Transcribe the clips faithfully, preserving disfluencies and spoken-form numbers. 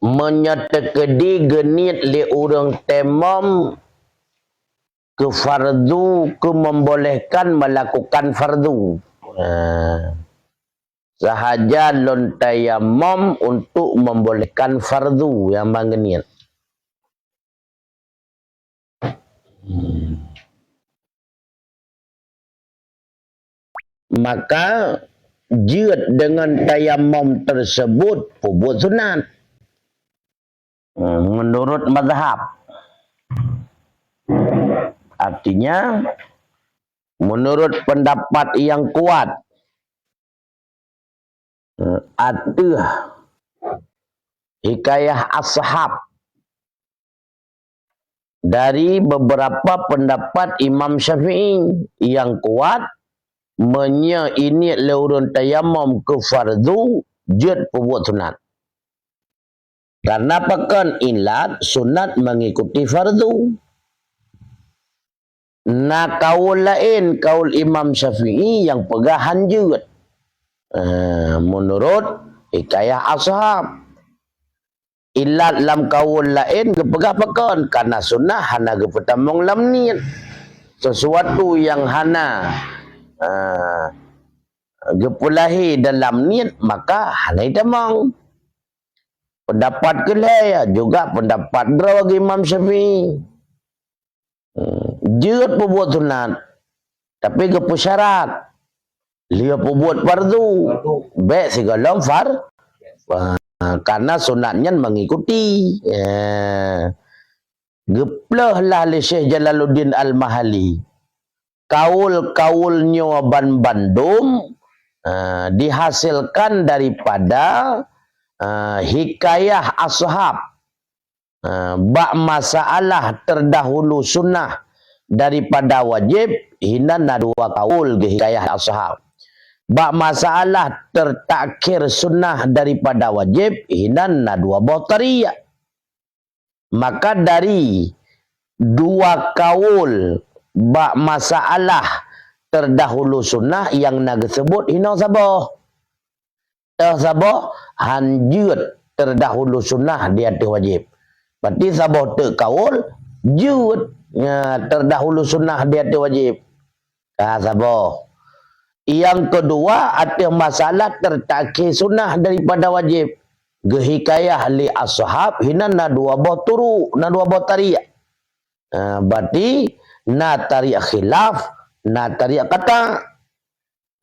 Meunyoe teukeudi geuniet lé ureuëng tayamom keu fardu, keu membolehkan melakukan fardu. Eh, sahaja lôn tayamom untuk membolehkan fardu nyang ban geuniet. Hmm. Maka jeuet deungon tayamom tersebut peubuet sunat. Hmm, menurut mazhab. Artinya, menurut pendapat yang kuat, eh, ateueh hikayah ashab dari beberapa pendapat Imam Syafi'i yang kuat, meunyoe iniet lé ureuëng tayamom keu fardu, jeuet peubuet sunat. Karena pakon ilat sunat mengikuti fardu. Na kaul laén, kaul Imam Syafi'i nyang peugah han jeuet. Eh, menurut hikayah ashab. Ilat lam kaul laén geupeugah pakon, karena sunat hana geupeutamong lam niet. Sesuatu yang hana, eh, geupeulahé dalam niet, maka hana itamong. Pendapat keulhèe juga pendapat droe Imam Syafi'i. Hmm, jeuet peubuet sunat, tapi geupeusyarat lheueh peubuet fardu. Bèk sigohlom far-, ah, karena sunat nyan mengikuti. Ya. Geuplôh lah lé Syekh Jalaluddin Al-Mahali. Kaul-kaul nyoe ban bandum, ah, dihasilkan daripada, ah, hikayah ashab. Ah, bak masalah terdahulu sunnah daripada wajib, hinan na dua kaul geuhikayah ashab. Bak masalah tertakhir sunnah daripada wajib, hinan na dua boh tariek. Maka dari dua kaul bak masalah terdahulu sunnah nyang na geuseubut hinoe saboh. Teuh saboh han jeuet terdahulu sunnah di ateueh wajib. Berarti saboh teuk kaul jeuet, nya, terdahulu sunnah di ateueh wajib. Ka saboh. Nyang keudua, ateueh masalah tertakhir sunnah daripada wajib. Geuhikayah lé ashab, hinan na dua boh turuq, na dua boh tariek. Ha, berarti na tariek khilaf, na tariek qata'.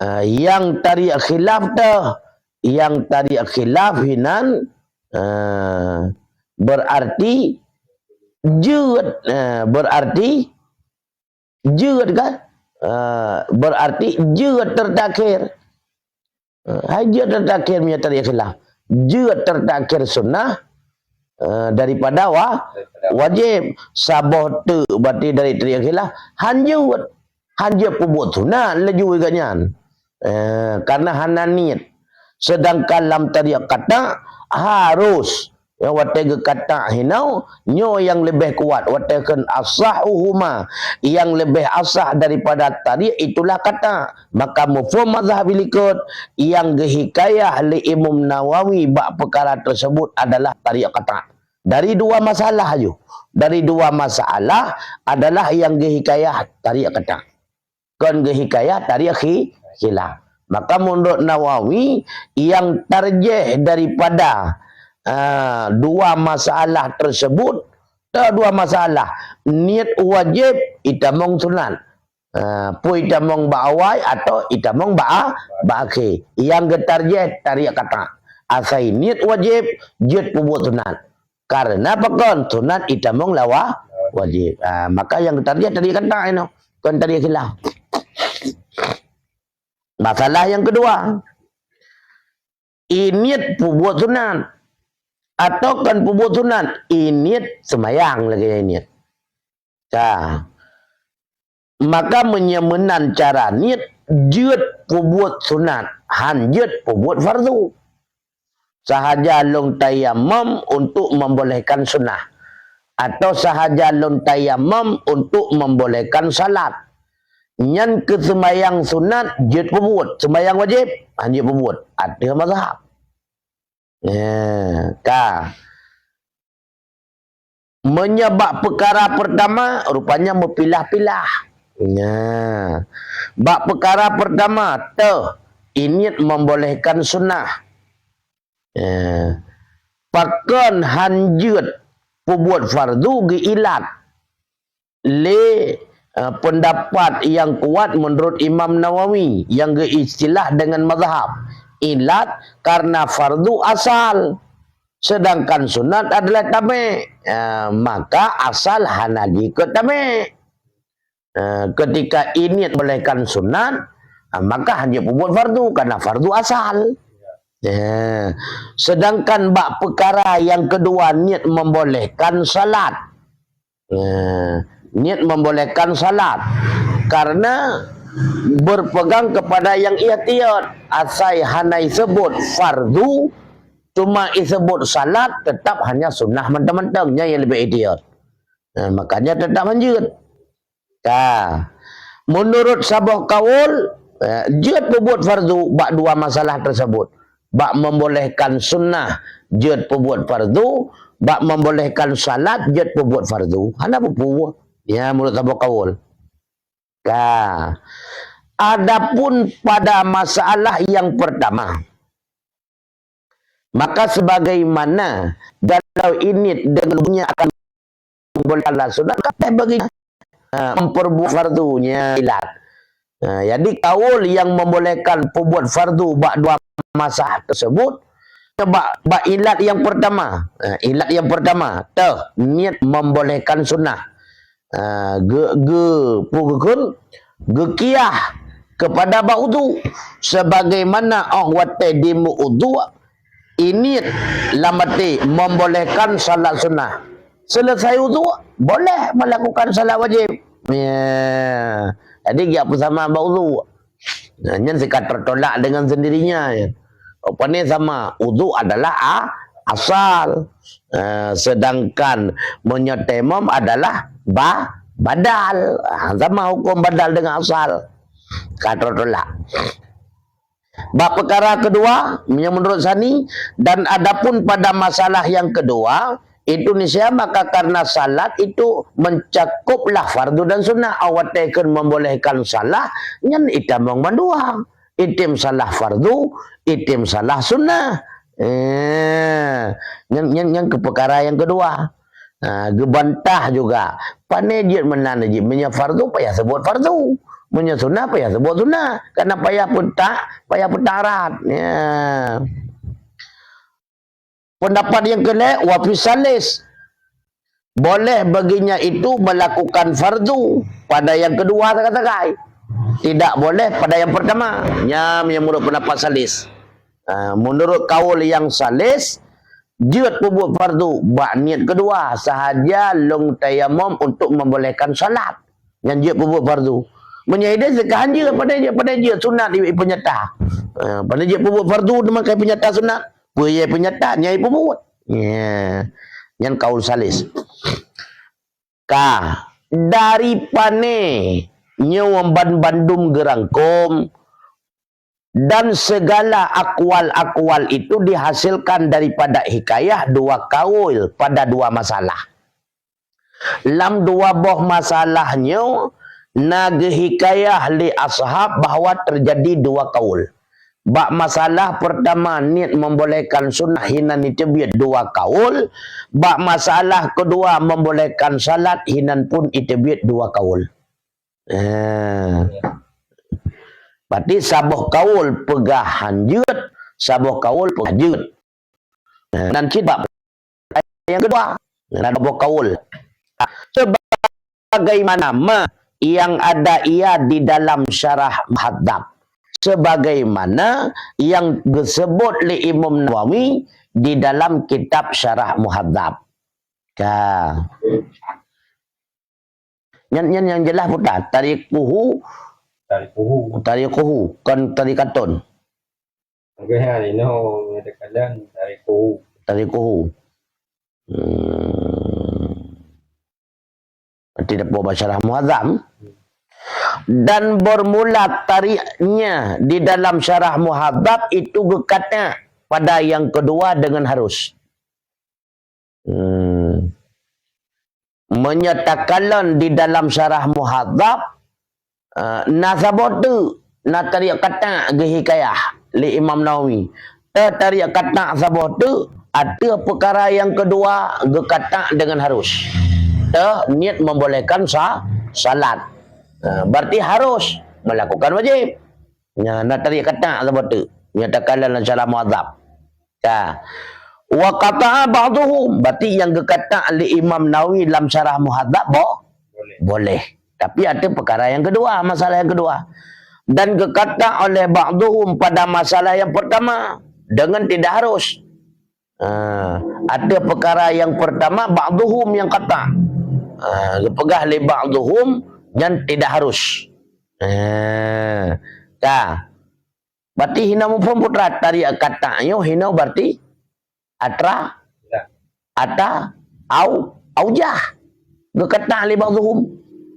Ha, nyang tariek khilaf teuh, nyang tariek khilaf hinan, ha, berarti jeuet, ha, berarti jeuet kan? Ah, berarti jeuet tertakhir. Ah, hai jeuet tertakhir meunyoe tariek khilaf. Jeuet tertakhir sunnah, ah, daripada wa-, wajib. Saboh teuk berarti dari tariek khilaf, han jeuet. Han jeuet peubuet sunat laju geuh nyan. Eh, karena hana niet. Sedangkan lam tariek qata' harus, nyang watèe geuqata' hinoe, nyoe nyang leubeh kuat, watèe kheun asahhuhuma, nyang leubeh asah daripada tariek itulah qata'. Maka mufhum mazhab likot, nyang geuhikayah lé Imam Nawawi bak peukara tersebut adalah tariek qata'. Dari dua masalah aju. Dari dua masalah adalah nyang geuhikayah tariek qata'. Kon geuhikayah tariek khi-, khilaf. Maka menurut Nawawi, nyang tarjih daripada, ah, dua masalah tersebut, teuh dua masalah, niet wajib, itamong sunat. Ah, peue itamong bak awai atau itamong bak a-, bak akhé. Nyang geutarjih tariek qata'. Asai niet wajib, jeuet peubuet sunat. Karena pakon? Sunat itamong lawa wajib. Ah, maka nyang geutarjih tariek qata' inoe, kon tariek khilaf. Masalah nyang keudua, i niet peubuet sunat atau kon peubuet sunat? I niet seumayang lagèe i niet. Ka. Maka meunyoe meunan cara niet, jeuet peubuet sunat, han jeuet peubuet fardu. Sahaja lôn tayamom untuk membolehkan sunnah, atau sahaja lôn tayamom untuk membolehkan salat. Nyan keu seumayang sunat jeuet peubuet, seumayang wajéb han jeuet peubuet, ateueh mazhab. Nyan, ka. Meunyoe bak peukara peurtama, rupanya meupilah-pilah. Nah, bak peukara peurtama, teuh, iniet membolehkan sunnah. Eh, pakon han jeuet peubuet fardu geuilat lé, eh, peundapat nyang kuat meunurot Imam Nawawi nyang geuistilah deungon mazhab. Ilat karena fardu asal, sedangkan sunat adalah tamèh. Eh, maka asal hana jikheun tamèh. Eh, ketika iniet bolehkan sunat, ah, maka han jeuet peubuet fardu, karena fardu asal. Eh, sedangkan bak peukara nyang keudua niet membolehkan salat. Eh, niet membolehkan salat. Karena berpegang kepada nyang ihtiyat. Asai hana iseubut fardu, cuma iseubut salat, tetap hanya sunnah mantong-mantong. Nyan nyang leubeh ihtiyat. Eh, makanya tetap han jeuet. Ka. Meunurot saboh kaul, eh, jeuet peubuet fardu bak dua masalah teuseubut. Bak membolehkan sunnah jeuet peubuet fardu, bak membolehkan salat jeuet peubuet fardu. Hana peue-peue. Ya, meunurot saboh kaul. Ka. Adapun pada masalah nyang peurtama, maka sebagaimana kalau iniet deungon akan membolehkan sunat, kabeh bagi, ha, memperbuat fardu nyan ilat. Ha, jadi kaul nyang membolehkan peubuet fardu bak dua masalah teuseubut, bak, bak ilat nyang peurtama. Ha, ilat nyang peurtama, teuh, niet membolehkan sunnah. Ha, ge-, ge-, peue geukheun? Geukiyah kepada bak udhu. Sebagaimana óh watèe dimeuudhu, iniet lam até membolehkan salat sunnah. Selesai udhu, boleh melakukan salat wajib. Ya. Jadi, geupeusamai bak udhu. Nah, nyan sika tertolak dengan sendirinya, ya. Rupanya sama, udhu adalah a-, asal. Eh, sedangkan meunyoe tayamum adalah ba-, badal. Ah, sama hukum badal dengan asal. Ka tertolak. Bak peukara keudua, nyang meunurot Sani, dan adapun pada masalah nyang keudua, itu niscaya maka karena salat itu mencakuplah fardu dan sunnah. Awai teukeun membolehkan salah, nyan itamong mandua. Item salah fardu, item salah sunnah. Eh, nyan, nyan, nyan keu peukara nyang keudua. Ha, geubantah juga. Pane jeuet meunan jih, meunyoe fardu payah seubut fardu. Meunyoe sunah payah seubut sunah. Karena payah peutak, payah peutak rot. Ya. Pendapat nyang keulhèe, wa fi salis. Boleh baginya itu melakukan fardu pada yang kedua sagai-sagai. Tidak boleh pada yang pertama. Nyan, nyan meunurot pendapat salis. Ha, meunurot kaul nyang salis, jeuet peubuet fardu bak niet keudua sahaja lôn tayamum untuk membolehkan salat. Nyan jeuet peubuet fardu. Meunyoe ideh sikahan jeuet, padahai jeuet, padahai jeuet sunat i-, ipeunyata. Ha, padahai jeuet peubuet fardu teuma ka ipeunyata sunat. Peue nyang ipeunyata, nyan ipeubuet. Ya. Nyan kaul salis. Ka, dari pane nyoe ban-, bandum geurangkom, dan segala akwal-akwal itu dihasilkan daripada hikayah dua kaul pada dua masalah. Lam dua boh masalah nyoe na geuhikayah lé ashab bahwa terjadi dua kaul. Bak masalah pertama, niet membolehkan sunnah hinan iteubiet dua kaul. Bak masalah kedua, membolehkan salat hinan pun iteubiet dua kaul. Eh. Berarti saboh kaul peugah han jeuet, saboh kaul peugah jeuet. Eh, nan cit bak yang kedua, na dua boh kaul. Sebagaimana ma yang ada ia di dalam Syarah Muhadzab. Sebagaimana yang disebut lé Imam Nawawi di dalam kitab Syarah Muhadzab. Ka. Nyan, nyan nyang jeulaih puta. Tariquhu. Tariquhu. Tariquhu. Kon tariqatun. Oke, ha, inoe nyatakan tariquhu. Tariquhu. Hmm. Berarti dapat bak Syarah Muhadzab. Dan bermula tariknya di dalam Syarah Muhadzab itu geukata pada yang kedua dengan harus. Hmm. Meunyoe takalon di dalam syarah Muhadzab, eh, na saboh teuk, na tariek katak geuhikayah lé Imam Nawawi. Teuh tariek katak saboh teuk, ateueh peukara nyang keudua geukatak deungon harus. Teuh niet membolehkan sa-, salat. Eh, berarti harus melakukan wajib. Nya, na tariek katak saboh teuk. Nya takalon lam syarah Muhadzab. Ka. Wa qata'a ba'dhuhum, berarti nyang geukatak lé Imam Nawawi lam syarah Muhadzab bo-, boleh. Tapi ateueh peukara nyang keudua, masalah nyang keudua. Dan geukatak oleh ba'dhuhum pada masalah nyang pertama dengan tidak harus. Ha, ateueh peukara nyang pertama, ba'dhuhum nyang katak. Ha, geupeugah lé ba'dhuhum nyan tidak harus. Ha, ka. Berarti hinoe muphom putra tariek katak nyoe hinoe berarti atra, ata, au, aujah. Geukatak lé ba'dhuhum.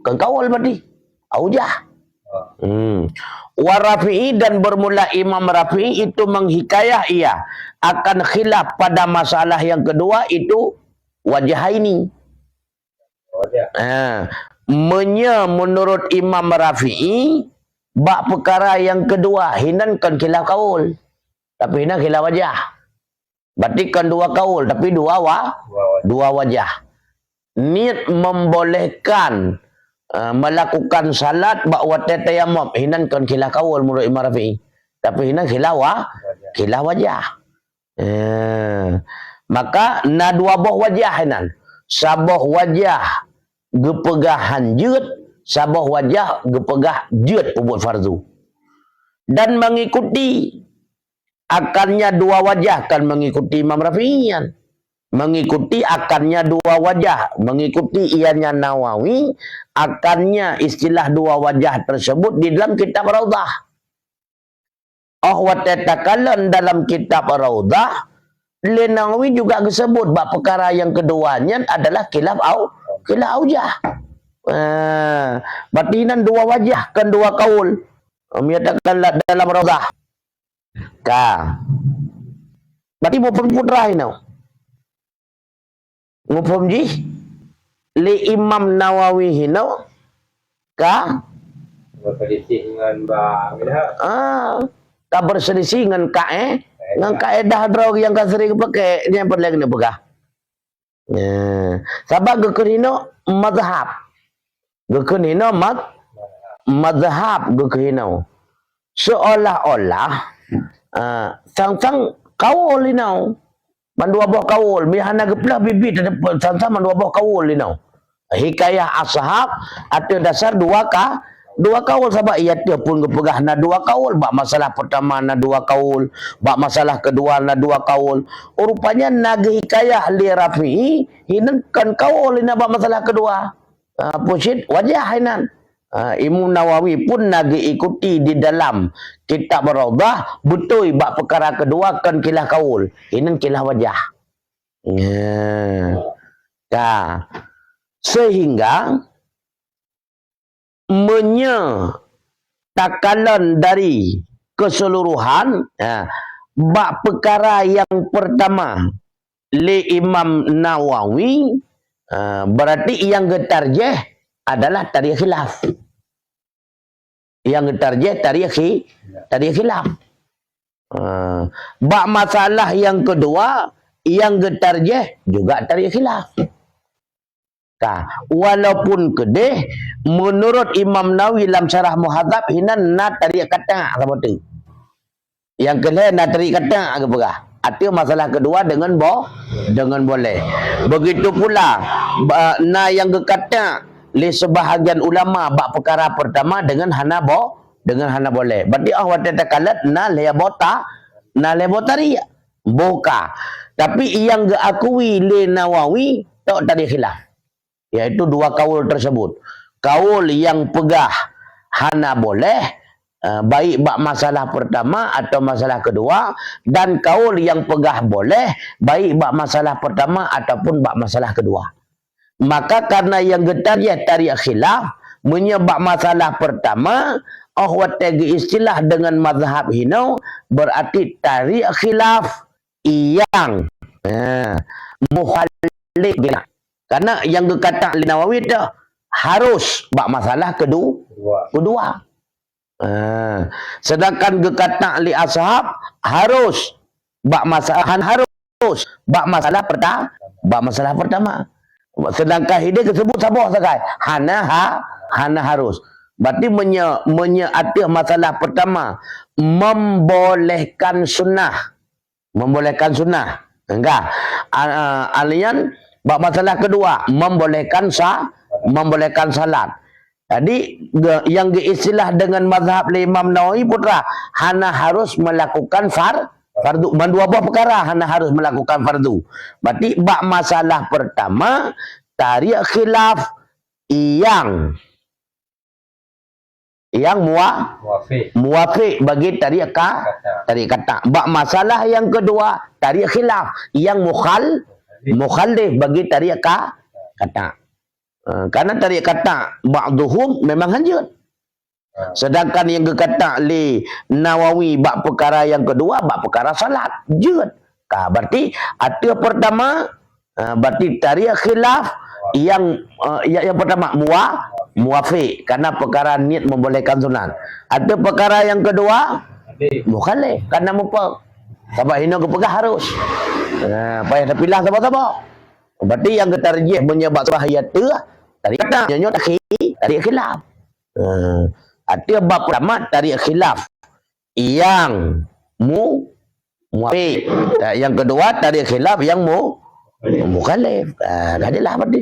Kon kaul berarti. Aujah. Hmm. Wa Rafi'i, dan bermula Imam Rafi'i itu menghikayah ia akan khilaf pada masalah yang kedua itu wajah ini. Ha, meunyoe menurut Imam Rafi'i, bak peukara nyang keudua, hinan kon khilaf kaul, tapi hinan khilaf wajah. Berarti kon dua kaul, tapi dua wa-, dua wajah. Niet membolehkan, eh, melakukan salat bak watée tayamum, hinan kon khilaf kaul menurut Imam Rafi'i. Tapi hinan khilaf wa-, khilaf wajah. Eh, maka na dua boh wajah inan. Saboh wajah geupeugah han jeuet, saboh wajah geupeugah jeuet peubuet fardu. Dan mengikuti akannya dua wajah kan mengikuti Imam Rafi'i nyan. Mengikuti akannya dua wajah, mengikuti ianya Nawawi akannya istilah dua wajah tersebut di dalam kitab Raudhah. Oh watée takalon dalam kitab Raudhah, lé Nawawi juga geusebut bak peukara nyang keudua nyan adalah khilaf au-, khilaf aujah. Ah, berarti nan dua wajah, kon dua kaul. Meunyoe takalon dalam Raudhah. Ka. Berarti muphom putra hinoe. Muphom jih lé Imam Nawawi hinoe ka berselisih ngon ba-, ah, ka berselisih ngon kae-, ngon kaedah droe nyang ka sering geupakai, nyang peureulée keuneuk peugah. Nya, sabab geukheun hinoe mazhab. Geukheun hinoe mad-, mazhab geukheun hinoe. Seolah-olah, ah, sang-sang kaul hinoe. Mandua boh kaul, meuhana geupeugah biet-biet, sang-sang mandua boh kaul hinoe. Hikayah ashab ateueh dasar dua ka-, dua kaul, sabab iya teuh pun geupeugah na dua kaul, bak masalah pertama na dua kaul, bak masalah kedua na dua kaul. Rupanya na geuhikayah lé Rafi'i, hinan kon kaul hinan bak masalah kedua. Ah, peue cit wajah hinan. Ah, Imam Nawawi pun na geuikuti di dalam kitab Raudhah, beutôi bak peukara kedua kon khilaf kaul, hinan khilaf wajah. Nya. Ka. Sehingga meunyoe takalon dari keseluruhan, ha, bak peukara nyang pertama lé Imam Nawawi, ha, berarti nyang geutarjih adalah tariek khilaf. Nyang geutarjih tariek khi-, tariek khilaf. Ha, bak masalah nyang keudua, nyang geutarjih juga tariek khilaf. Ka, walaupun keudeh, menurut Imam Nawawi lam Syarah Muhadzab, hinan na tariek katak saboh teuk. Nyang keu lhée na tariek katak geupeugah. Ateueh masalah keudua deungon bo-, deungon boleh. Begitu pula, ba-, na nyang geukatak lé seubahagian ulama bak peukara pertama deungon hana bo-, deungon hana boleh. Berarti oh watée takalon na lhée boh ta-, na lhée boh tariek. Boh ka. Tapi nyang geuakui lé Nawawi tok tariek khilaf. Yaitu dua kaul tersebut. Kaul nyang peugah hana boleh, eh, baik bak masalah pertama atau masalah kedua, dan kaul nyang peugah boleh, baik bak masalah pertama ataupun bak masalah kedua. Maka karena nyang geutarjih tariek khilaf, meunyoe bak masalah pertama, oh watée geuistilah deungon mazhab hinoe, berarti tariek khilaf nyang, ha, mukhalif geunak. Karena nyang geukata lé Nawawi tu harus bak masalah kedu-, Dua. kedua. Ah, sedangkan geukata lé ashab harus bak masalah, han harus bak masalah perta-, bak masalah pertama. Sedangkan hideh geusebut saboh sagai, hana ha-, hana harus. Berarti menye-, menye ateueh masalah pertama, membolehkan sunnah. Membolehkan sunnah. Enggak. A-, a-, alian bak masalah kedua, membolehkan sa-, membolehkan salat. Jadi, ge-, yang geuistilah dengan mazhab lé Imam Nawawi putra, hana harus melakukan far-, fardu. Mandua boh perkara hana harus melakukan fardu. Berarti, bak masalah pertama, tarik khilaf yang, yang mua-, Muwafiq. muwafiq bagi tarik ka-, Kata. tarik kata. Bak masalah yang kedua, tarik khilaf yang mukhal-, Mukhalif. mukhalif bagi tarik ka-, kata. Ha, karena tarik kata ba'duhum memang hanjeuet. Ha. Sedangkan yang geukata lé Nawawi bak perkara yang kedua, bak perkara salat, jeuet. Ka, berarti ateueh pertama, ha, berarti tarik khilaf yang, eh, yang, yang pertama muwa-, muwafiq karena perkara niat membolehkan sunat. Ateueh perkara yang kedua mukhalif karena mupa. Sabab hino geupeugah harus. Ha, payah tapilah saboh-saboh. Berarti yang geutarjih meunyoe bak salah ya teuh, tarik kata, nyoe tarik, tarik khilaf. Ha, ateueh bab pertama tarik khilaf yang mu-, muwafiq. Ha, yang kedua tarik khilaf yang mu-, mukhalif. Ha, ka jelas berarti.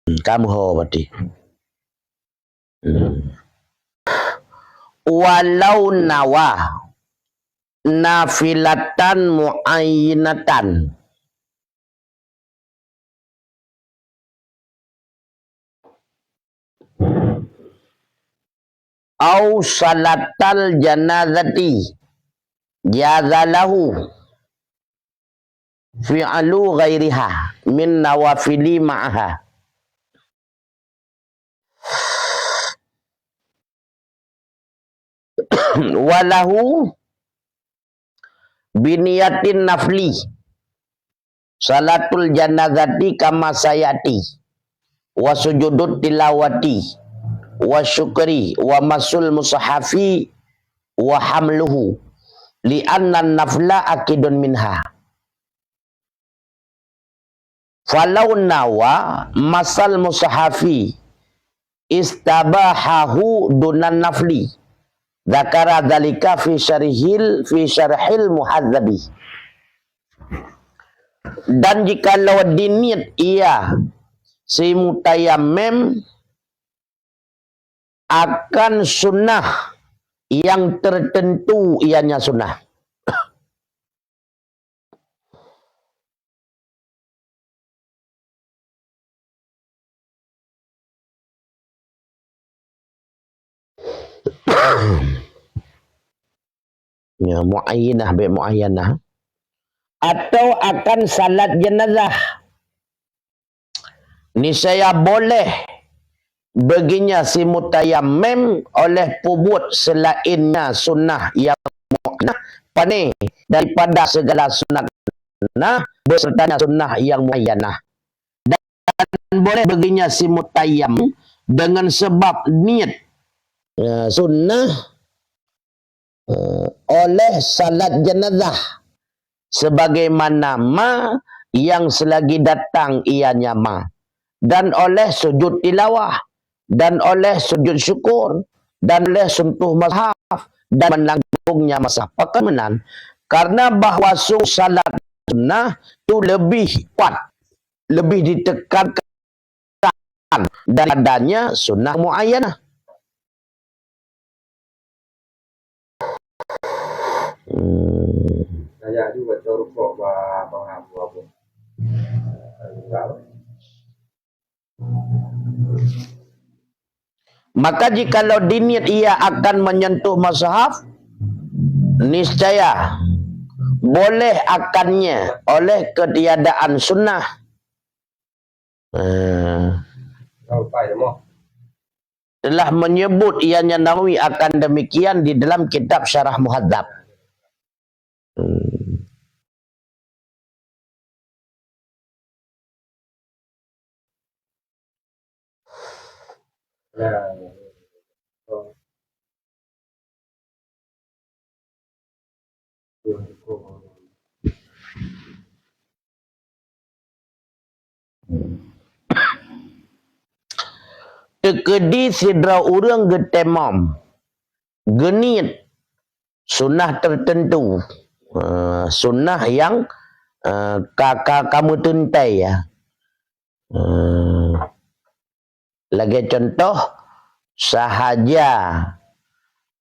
Hmm, kamoe ho berarti. Hmm. Walau nawa nafilatan muayyinatan. Au salatal janazati jaza lahu fi'lu ghairiha min nawafili ma'aha. Walahu biniyatin nafli salatul janazati kama sayati, wa sujudut tilawati, wa syukri, wa masul mushafi, wa hamluhu, li anna nafla akidun minha. Falau nawa masal mushafi istabahahu dunan nafli. Dzakara dzalika fi syarhil, fi syarhil muhadzabi. Dan jikalau diniat ia si mutayammim akan sunnah yang tertentu ianya sunnah. Ya, muayyinah, baik muayyanah. Atau akan salat jenazah. Niscaya boleh baginya si mutayammim oleh peubuet selainnya sunnah yang muayyinah, pane daripada segala sunnah besertanya sunnah yang muayyanah. Dan boleh baginya si mutayammim dengan sebab niat, eh, sunnah eh, oleh salat jenazah, sebagaimana ma yang selagi datang ianya ma, dan oleh sujud tilawah, dan oleh sujud syukur, dan oleh sentuh mushaf, dan menanggungnya mushaf. Pakon meunan, karena bahwa su-, salat sunnah tu lebih kuat, lebih ditekankan daripadanya sunnah muayyanah. Hmm. Saya juga corok kok, Bang Abu, Abu. Maka jikalau diniat ia akan menyentuh mushaf, niscaya boleh akannya oleh ketiadaan sunnah. Eh. telah menyebut ianya Nawawi akan demikian di dalam kitab Syarah Muhadzab. Hmm. Teukeudi sidroe ureuëng geutamam, geuniet sunnah teuteuntu, eh, sunnah nyang, eh, ka, ka, ka meuteuntée, ya. Eh, lagée contoh, sahaja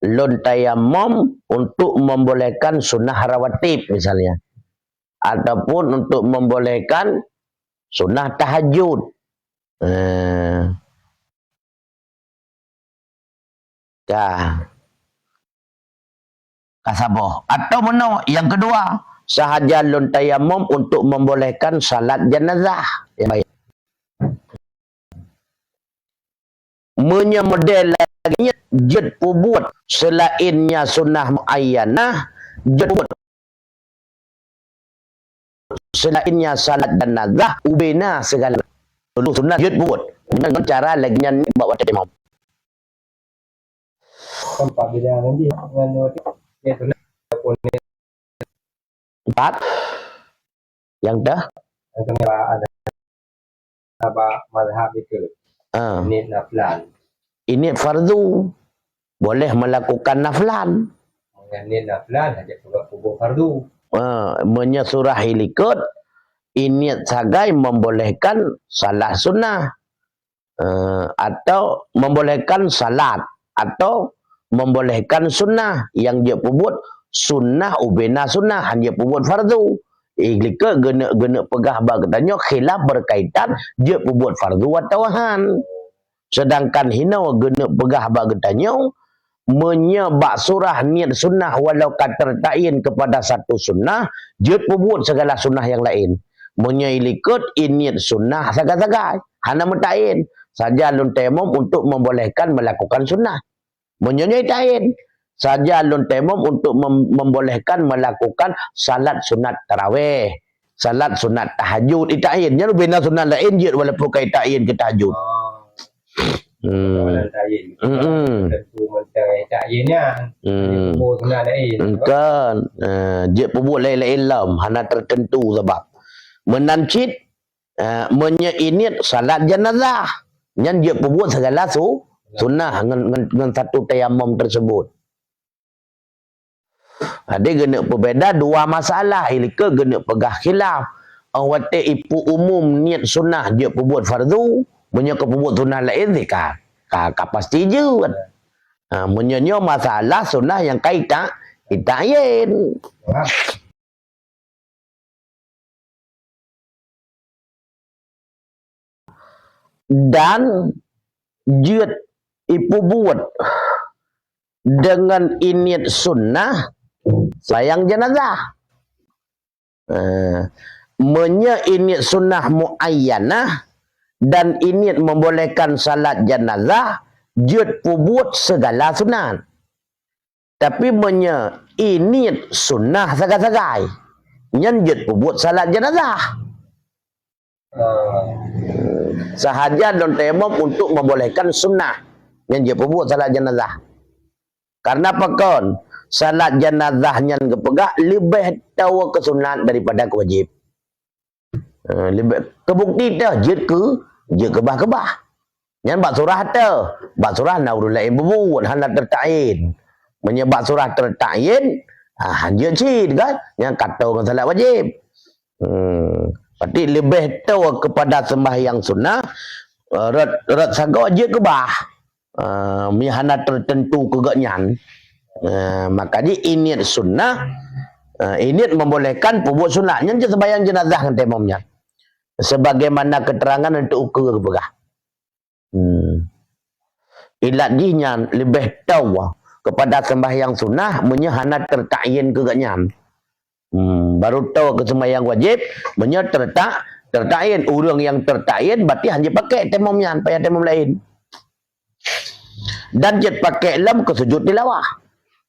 lôn tayamom untuk membolehkan sunnah rawatib misalnya, ataupun untuk membolehkan sunnah tahajud. Eh, ka. Ka saboh. Atau meunoe, nyang keudua, sahaja lôn tayamom untuk membolehkan salat jenazah. Nyang baik. Meunyoe model lagée nyan jeuet peubuet seulaén nya sunnah muayyanah, jeuet peubuet seulaén nya salat jenazah, ubena sigala. Lalu sunnah jeuet peubuet. Ngon cara lagée nyan bak watée imam. Empat. Nyang teuh? Bak mazhab itu. Ah. Niet naflan. Ini fardu. Boleh melakukan naflan. Meunyoe niet naflan, hana peubuet fardu. Ah, meunyoe surah ilikot, iniet sagai membolehkan salat sunnah. Eh, atau membolehkan salat, atau membolehkan sunnah, nyang jeuet peubuet sunnah ubena sunnah, hana jeuet peubuet fardu. Ilikot geuneuk, geuneuk peugah bak geutanyoe khilaf berkaitan jeuet peubuet fardu atawa han. Sedangkan hinoe geuneuk peugah bak geutanyoe, meunyoe bak surah niet sunnah walau ka teutayin kepada satu sunnah, jeuet peubuet segala sunnah nyang laén. Meunyoe ilikot, iniet sunnah sagai-sagai, hana meutayin. Saja lôn tayamom untuk membolehkan melakukan sunnah. Meunyoe nyoe itain, saja lôn tayamom untuk mem-, membolehkan melakukan salat sunat tarawih, salat sunat tahajud, itain. Nyan ubena sunat laén jeuet walaupun ka itain keu tahajud. Oh. Hmm. Sunat laén. Mm-mm. Tentu mantong itain nyan. Hmm. Kubu sunat laén. Bukan. Eh, jeuet peubuet laén-laén lom, hana tertentu sabab. Meunan cit, eh, meunyoe iniet salat jenazah, nyan jeuet peubuet segala su-, sunnah ngon, ngon, ngon satu tayamom tersebut. Jadi geuneuk peubeda dua masalah, ilikot geuneuk peugah khilaf. Óh watée ipeu umum niet sunnah jeuet peubuet fardu, meunyoe ka peubuet sunnah laén sih ka, ka, ka pasti jeuet. Ha, meunyoe nyoe masalah sunnah nyang ka ita-, itayin. Dan jeuet ipeubuet deungon iniet sunnah sayang jenazah. Eh, meunyoe iniet sunnah muayyanah dan iniet membolehkan salat jenazah, jeuet peubuet segala sunat. Tapi meunyoe iniet sunnah sagai-sagai, nyan jeuet peubuet salat jenazah. Sahaja lôn tayamom untuk membolehkan sunnah, nyan jeuet peubuet salat jenazah. Karena pakon? Salat jenazah nyan geupeugah leubeh tao keu sunat daripada keu wajéb. Eh, leubeh teubukti teuh jeuet keu, jeuet keubah-keubah. Nyan bak surah teuh, bak surah na ureuëng laén peubuet hana teutayin. Meunyoe bak surah teutayin, ah, han jeuet cit kan? Nyan ka tao ngon salat wajéb. Hmm. Berarti leubeh tao kepada sembahyang sunnah, eh, rot, rot sagoe jeuet keubah. Ah, mi hana tertentu keu geuh nyan. Ah, maka jih iniet sunnah, ah, iniet membolehkan peubuet sunat. Nyan cit sembahyang jenazah ngon tayamom nyan. Sebagaimana keterangan untuk ukeue geupeugah. Hmm. Ilat jih nyan leubeh tao kepada sembahyang sunah meunyoe hana teutayin keu geuh nyan. Hmm, baru tao keu sembahyang wajéb meunyoe terta-, teutayin. Ureuëng nyang teutayin berarti han jipakè tayamom nyan, payah tayamom laén. Dan jeuet pakai lom keu sujud tilawah,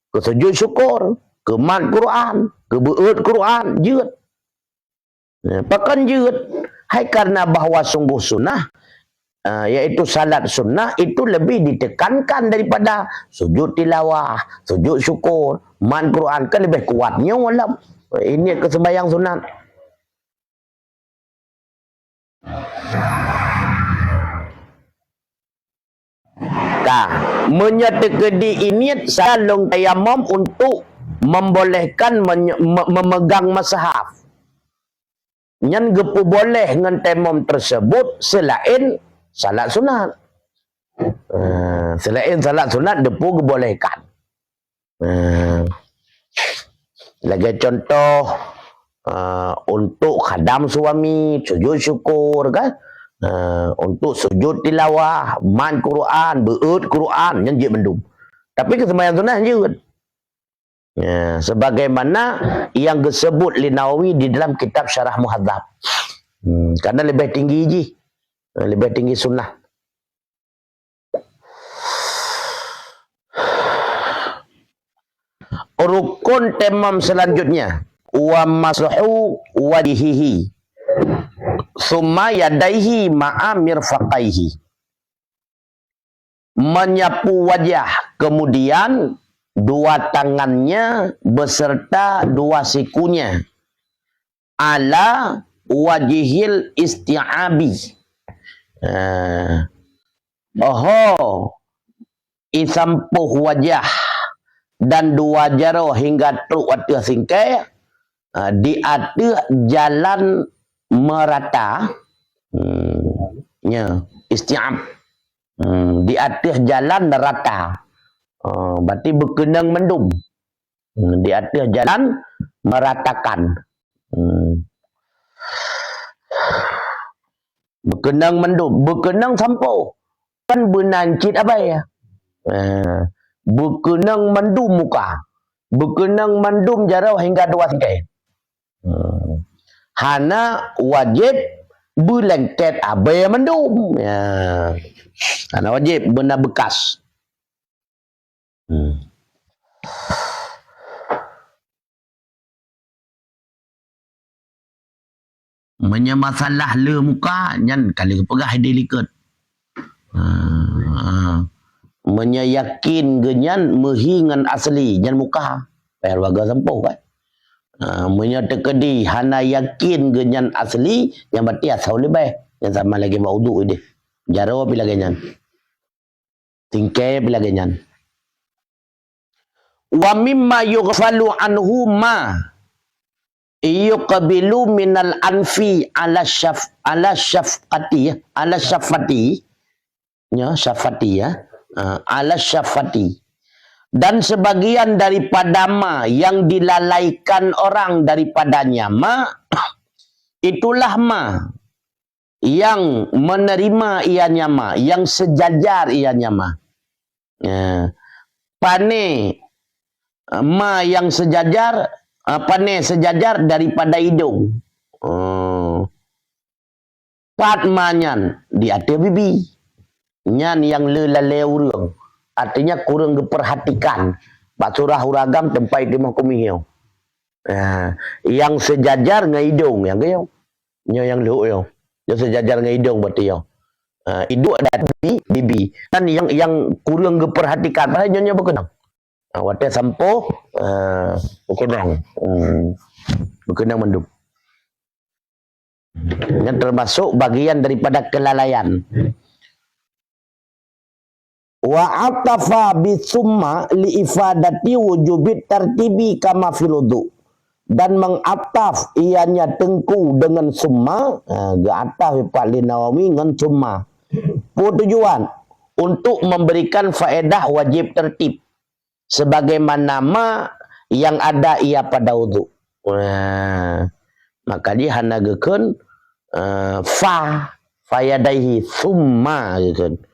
keu sujud syukur, keu mat Quran, keu beuet Quran, jeuet. Ya, pakon jeuet? Hai karena bahwa sungguh sunnah, ah, yaitu salat sunnah itu lebih ditekankan daripada sujud tilawah, sujud syukur, mat Quran, kan lebih kuat nyoe lom. Ini keu sembahyang sunat. Ka, meunyoe teukeudi ingat, salah lôn tayamom untuk membolehkan menye-, me-, memegang mushaf. Nyan geupeuboleh ngon tayamom tersebut selain salat sunat. Eh, selain salat sunat, depu geubolehkan. Eh, lagèe contoh, eh, untuk khadam suami, sujud syukur, kan? Eh, untuk sujud tilawah, mat Quran, beuet Quran, nyan jeuet mandum. Tapi keu sembahyang sunat jeuet. Ya, sebagaimana yang disebut lé Nawawi di dalam kitab Syarah Muhadzab. Hmm, karena lebih tinggi jih. Eh, lebih tinggi sunnah. Rukun tayamom selanjutnya, wa mashu wajhihi, summa yadaihi ma'a mirfaqaihi. Menyapu wajah, kemudian dua tangannya beserta dua sikunya, ala wajhil isti'abi. Eh, oho, isampoh wajah dan dua jaroe hingga trok ateueh singkée, eh, di ateueh jalan merata, hmm, nya, isti'ab. Hmm, di ateueh jalan rata. Oh, berarti beukeunong mandum. Hmm, di ateueh jalan meratakan. Hmm. Beukeunong mandum, beukeunong sampoe. Kan beunan cit abai. Eh, beukeunong mandum muka. Beukeunong mandum jaroe hingga dua singkée. Hmm. Hana wajéb beulengket abée mandum. Ya. Hana wajéb beuna beukas. Hmm. Meunyoe masalah le muka, nyan ka lheueh peugah idéh likot. Ha, ha. Meunyoe yakin geuh nyan meuhi ngon asli, nyan muka. Payah reuga sampoh kan. Ha, meunyoe teukeudi hana yakin geuh nyan asli, nyan berarti asoe leubeh. Nyan sama lagée bak uduk idéh. Jaroe pi lagée nyan. Singkée pi lagée nyan. Wa mimma yughfalu anhu ma yuqbilu minal anfi ala syaf-, ala syafati, ala syafati. Ya, syafati, ya. Ah, ala syafati. Dan sebagian daripada ma yang dilalaikan orang daripadanya ma, itulah ma yang menerima ianya ma, yang sejajar ianya ma. Ya. Pane, eh, ma yang sejajar, eh, pane sejajar daripada idong. Oh. Pat ma nyan di ateueh bibi. Nyan nyang le lalée ureuëng. Artinya kureueng geupeurhatikan. Bak surah ureuëng agam teumpat timoh keumihéu. Ah, nyang seujajar ngon idong nyang geuyong. Nyoe nyang lhok nyoe. Nyoe seujajar ngon idong berarti nyoe. Ah, idong ada di bibi. Dan nyang, nyang kureueng geupeurhatikan, padahai nyoe, nyoe beukeunong. Ah, watée sampoe, ah, beukeunong. Hmm. Beukeunong mandum. Nyan termasuk bagian daripada kelalaian. Wa atafa bi tsumma li ifadati wujubit tartibi kama fil wudu. Dan mengataf ianya teungku dengan tsumma, ha, geuataf ipat lé Nawawi ngon tsumma. Peue tujuan? Untuk memberikan faedah wajib tertib. Sebagaimana ma yang ada ia pada wudu. Nah, maka jih hana geukheun, eh, fa, fa yadaihi, tsumma geukheun.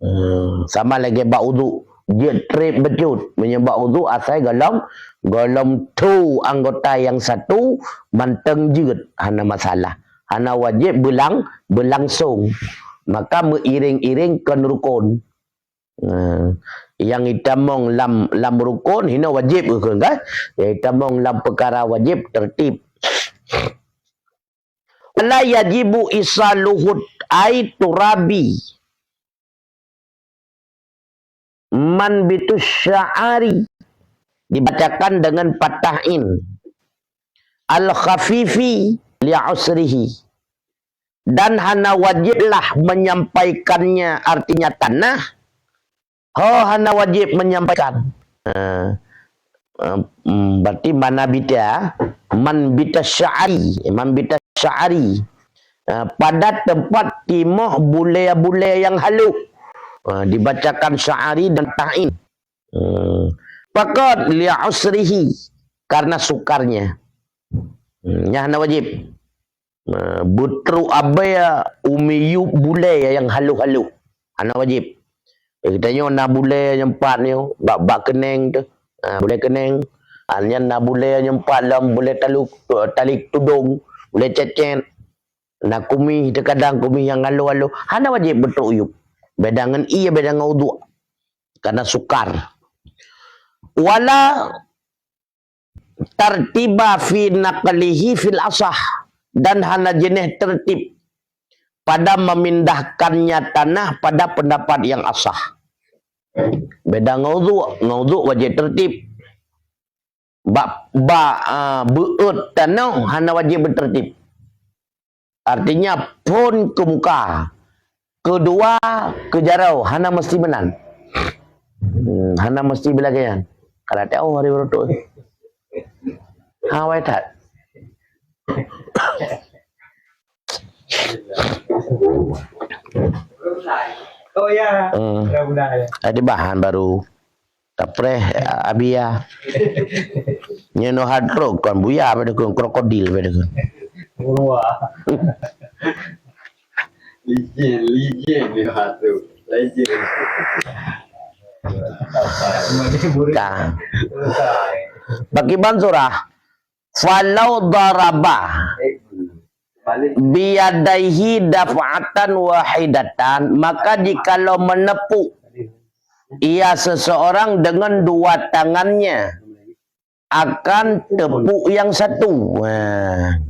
Eh, sama lagée bak wudu, jeuet treb bacut. Meunyoe bak wudu asai gohlom, gohlom thu anggota nyang satu mantong jeuet, hana masalah. Hana wajéb beulang-, beulangsong. Maka meuiréng-iréng kon rukon. Nah, nyang itamong lam, lam rukun hino wajib, kan? Nyang itamong lam peukara wajib tertib. Wala yajibu isaluhut ai turabi man bitus sya'ari, dibacakan dengan fathah in, al khafifi li usrihi, dan hana wajiblah menyampaikannya, artinya tanah, ho hana wajib menyampaikan. Ha. Ha, hmm, berarti mana bita, man bita sya'ari, man bita sya'ari. Ha, pada tempat timoh bulée-bulée nyang halôh. Ha, dibacakan sya'ari dan ta'in. Hmm. Pakon li usrihi, karena sukarnya. Hmm, nyan hana wajib. Nah, beutrok abée u miyueb bulée nyang halôh-halôh. Hana wajib. Eh, geutanyoe na bulée nyang pat nyoe, bak, bak keuneng teuh. Ha, bulée keuneng. Ha, nyan na bulée nyang pat lom, bulée taluk, tali tudong, bulée cecet. Na kumieh, teukadang kumieh nyang halôh-halôh. Hana wajib beutrok u yueb. Beda ngon ie, beda ngon uduk. Karena sukar. Wala tartiba fi naqlihi fil asah, dan hana jeuneh tertib pada memindahkannya tanah pada pendapat yang asah. Beda ngon uduk, ngon uduk wajib tertib. Bak, bak, ah, beuet tanoh hana wajib beutertib. Artinya, phon keu muka. Keudua, keu jaroe, hana meusti meunan. Hmm, hana meusti beulagée nyan. Kada tahu hari baru tu. Ha, wai that. Oh ya. Hmm. Dah benar ya. Ada bahan baru. Tapreh, a-, abi ya. Nyoe hard rock kon buya pada kon krokodil pada kon. Wah. Licin, licin dia tu. Licin. Ka. Pakiban surah. Falau daraba biyadaihi daf'atan wahidatan, maka jikalau menepuk ia seseorang dengan dua tangannya akan tepuk yang satu. Nah.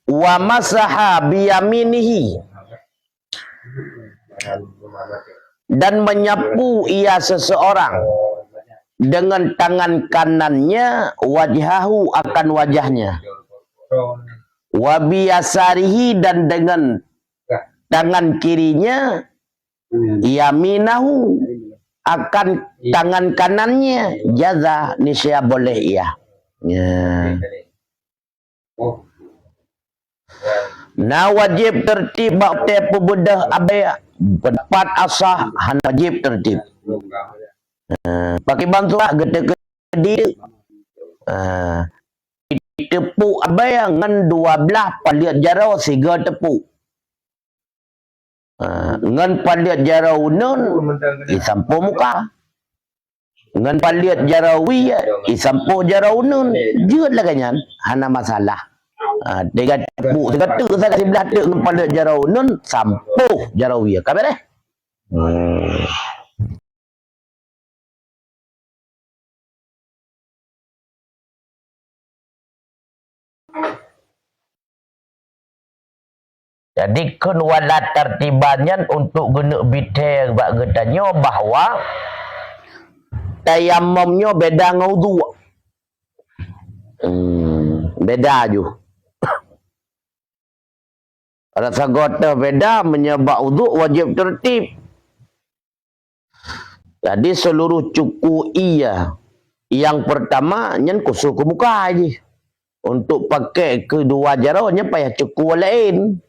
Wa masaha biyaminihi. Dan menyapu ia seseorang dengan tangan kanannya, wajhahu, akan wajahnya. Wa biyasarihi, dan dengan tangan kirinya, yaminahu, akan tangan kanannya, jaza, niscaya boleh ia. Ya. Na wajib tertib bak watée peubeudoh abée, pendapat asah hana wajib tertib. Eh, pakiban surah geuteukeudi, eh, tepuk abée ngon dua blaih paleuet jaroe sigoe tepuk. Ha, ngon paleuet jaroe uneuen, isampoh muka. Ngon paleuet jaroe wie, isampoh jaroe uneuen. Jeuet lagée nyan, hana masalah. Ha, tiga tepuk, tiga teuk sagai siblah teuk ngon paleuet jaroe uneuen, sampoh jaroe wie. Ka beureh? Hmm. Jadi, kheun wala tartiban nyan untuk geuneuk bithée bak geutanyoe bahwa tayamom nyoe beda ngon uduk. Hmm, beda ju. Rasa gotoh beda, meunyoe bak uduk wajéb tertib. Jadi, seluruh cuku ie nyang peurtama nyan khusos keu muka jih. Untuk pakai keudua jaroe nyan payah cuku laén.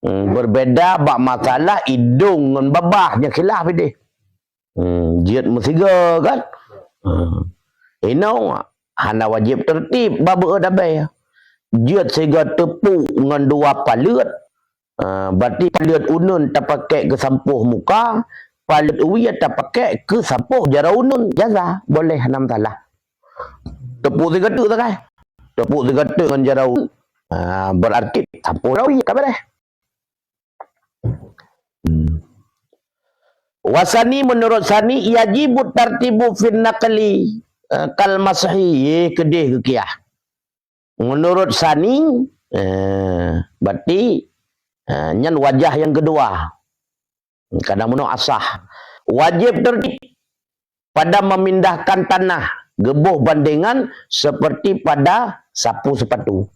Hmm, berbeda bak masalah idong ngon babah nyan khilaf ideh. Hmm, jeuet meusigoe kan? Hmm. Inong hana wajéb tertib bak beuet abée. Jeuet sigoe tepuk ngon dua paleuet. Ah, berarti paleuet uneuen tapakék keu sampoh muka, paleuet wie tapakék keu sampoh jaroe uneuen. Jaza, boleh, hana masalah. Tepuk sigoe teuk sagai. Tepuk sigoe teuk ngon jaroe uneuen. Ah, berarti sampoh jaroe wie ka beureh. Wasani, menurut Sani, yajibut tartibu fin naqli, eh, kal mashi, ye keudeh geukiah. Menurut Sani, eh, berarti, eh, nyan wajah yang kedua. Kadang meunoe asah. Wajib tertib pada memindahkan tanah, geuboh bandengan seperti pada sapu sepatu.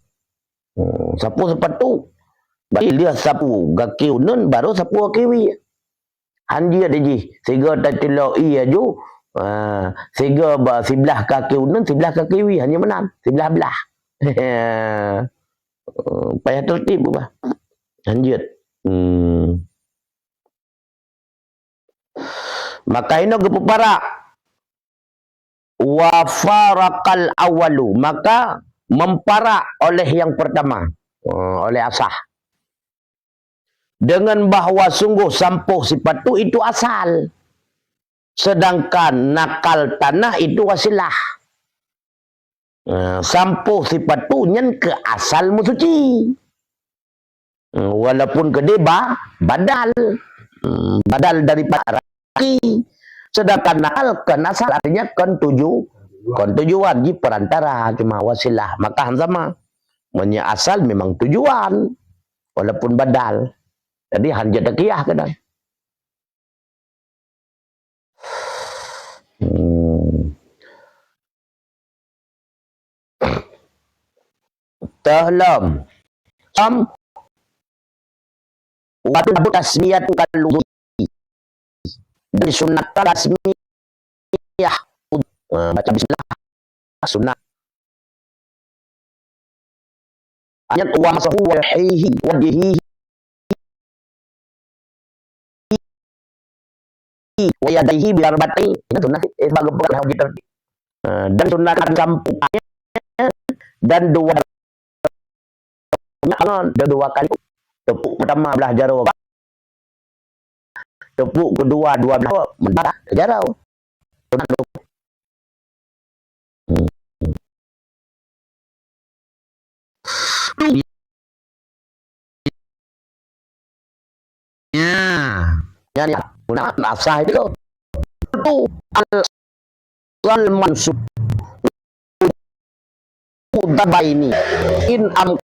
Hmm, sapu sepatu. Berarti lheueh sapu gaki uneun, baru sapu gaki wie. Hanjeuet jih, sigoe tatulok ie aju, ah, sigoe ba siblah kaki uneun, siblah kaki wie, hanya meunan, siblah blah. Eh, payah tertib bah. Hanjeuet. Hmm. Maka inoe geupeuparak. Wa faraqal awwalu, maka memparak oleh yang pertama, eh, oleh asah. Dengan bahwa sungguh sampôh sipatu itu asal, sedangkan nakal tanah itu wasilah. Eh, sampôh sipatu nyan keu asal meusuci. Hmm, walaupun keudeh ba-, badal. Hmm, badal daripada raki. Sedangkan nakal kon asal, artinya kon tuju-, kon tujuan, jih perantara, cuma wasilah. Maka han sama. Meunyoe asal memang tujuan, walaupun badal. Jadi, han jeuet takiah keunan. Hmm. Teuh lom. Lom. Wa tudabu tasmiyatu kal wudu. Dan disunatkan tasmiyah. Ah, baca bismillah. Sunat. Ayat wa masahu wa hihi wa dihihi wa yadaihi bi arba'in. Ini sunat, eh, sebagai pegang hajat. Ah, dan sunat sampuknya dan dua tangan dan dua kali. Tepuk pertama belah jaroe. Tepuk kedua dua belah mentara jaroe. Hmm. Ya. Ya, ya. Guna asah itu. Itu al-, al-mansub. Udabaini. In am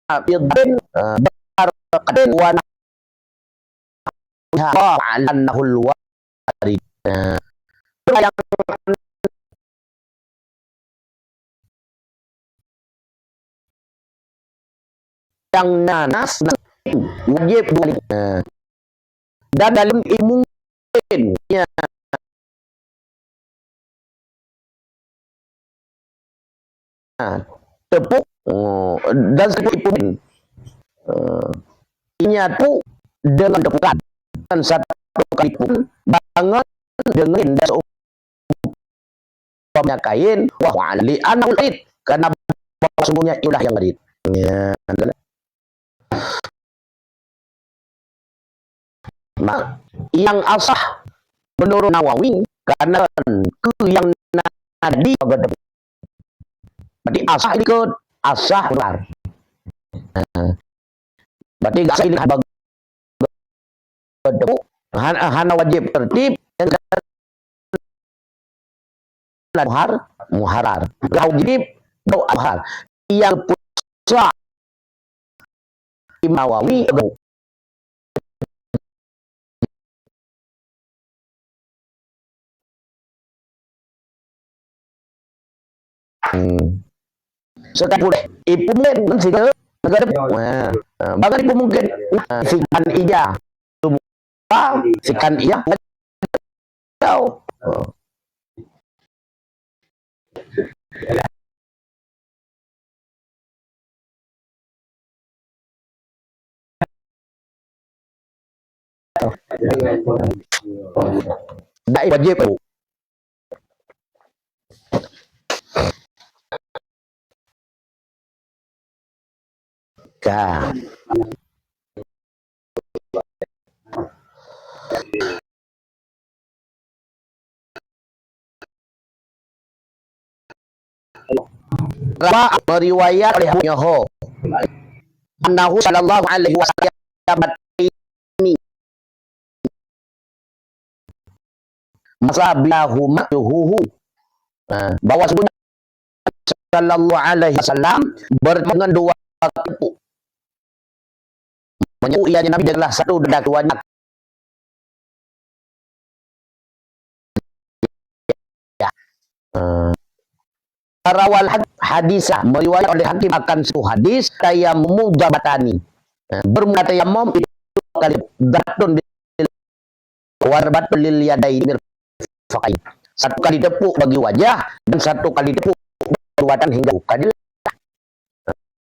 Abidin, eh, barakatin wa nahwiha, wa ala annahul warid. Eh, yang, yang nanas wajib dua kali. Eh, dan dalam ilmu mungkin, ya. Ha, tepuk, oh, dan satu pun, eh, inya tu dengan tepukan dan satu kali pun bangun dengan dan seumpamanya kain, wa huwa li annahu al-arid, karena bahwa sungguhnya itulah yang arid. Ya. Nah, yang asah menurut Nawawi, karena keu yang nadi, berarti asah ikut asah ular. Nah, berarti asah ini hana, hana wajib tertib, yang muhar, muharar. Wajib, muhar. Yang pusat Imam Nawawi. Hmm. Sekalipun ibu mungkin kan siga negara. Nah, nah, bahkan ibu mungkin, nah, sikan ija. Sikan ija. Tahu. Dai wajib, Bu. Ka. Rawa, meriwayat oleh Abu Nyoho. Annahu sallallahu alaihi wasallam ini. Masa bilahuma yuhuhu. Ha, bahwa sesungguhnya sallallahu alaihi wasallam bertemu dengan dua kali tepuk. Menyebut ianya Nabi adalah satu daripada keduanya. Ya. Eh, rawal had-, hadisah, meriwayat oleh Hakim akan satu hadis, tayammumu darbatani. Eh, bermula tayamum itu dua kali, darbatun bil, wa darbatun lil yadaini mirfaqain. Satu kali tepuk bagi wajah dan satu kali tepuk bagi badan hingga muka.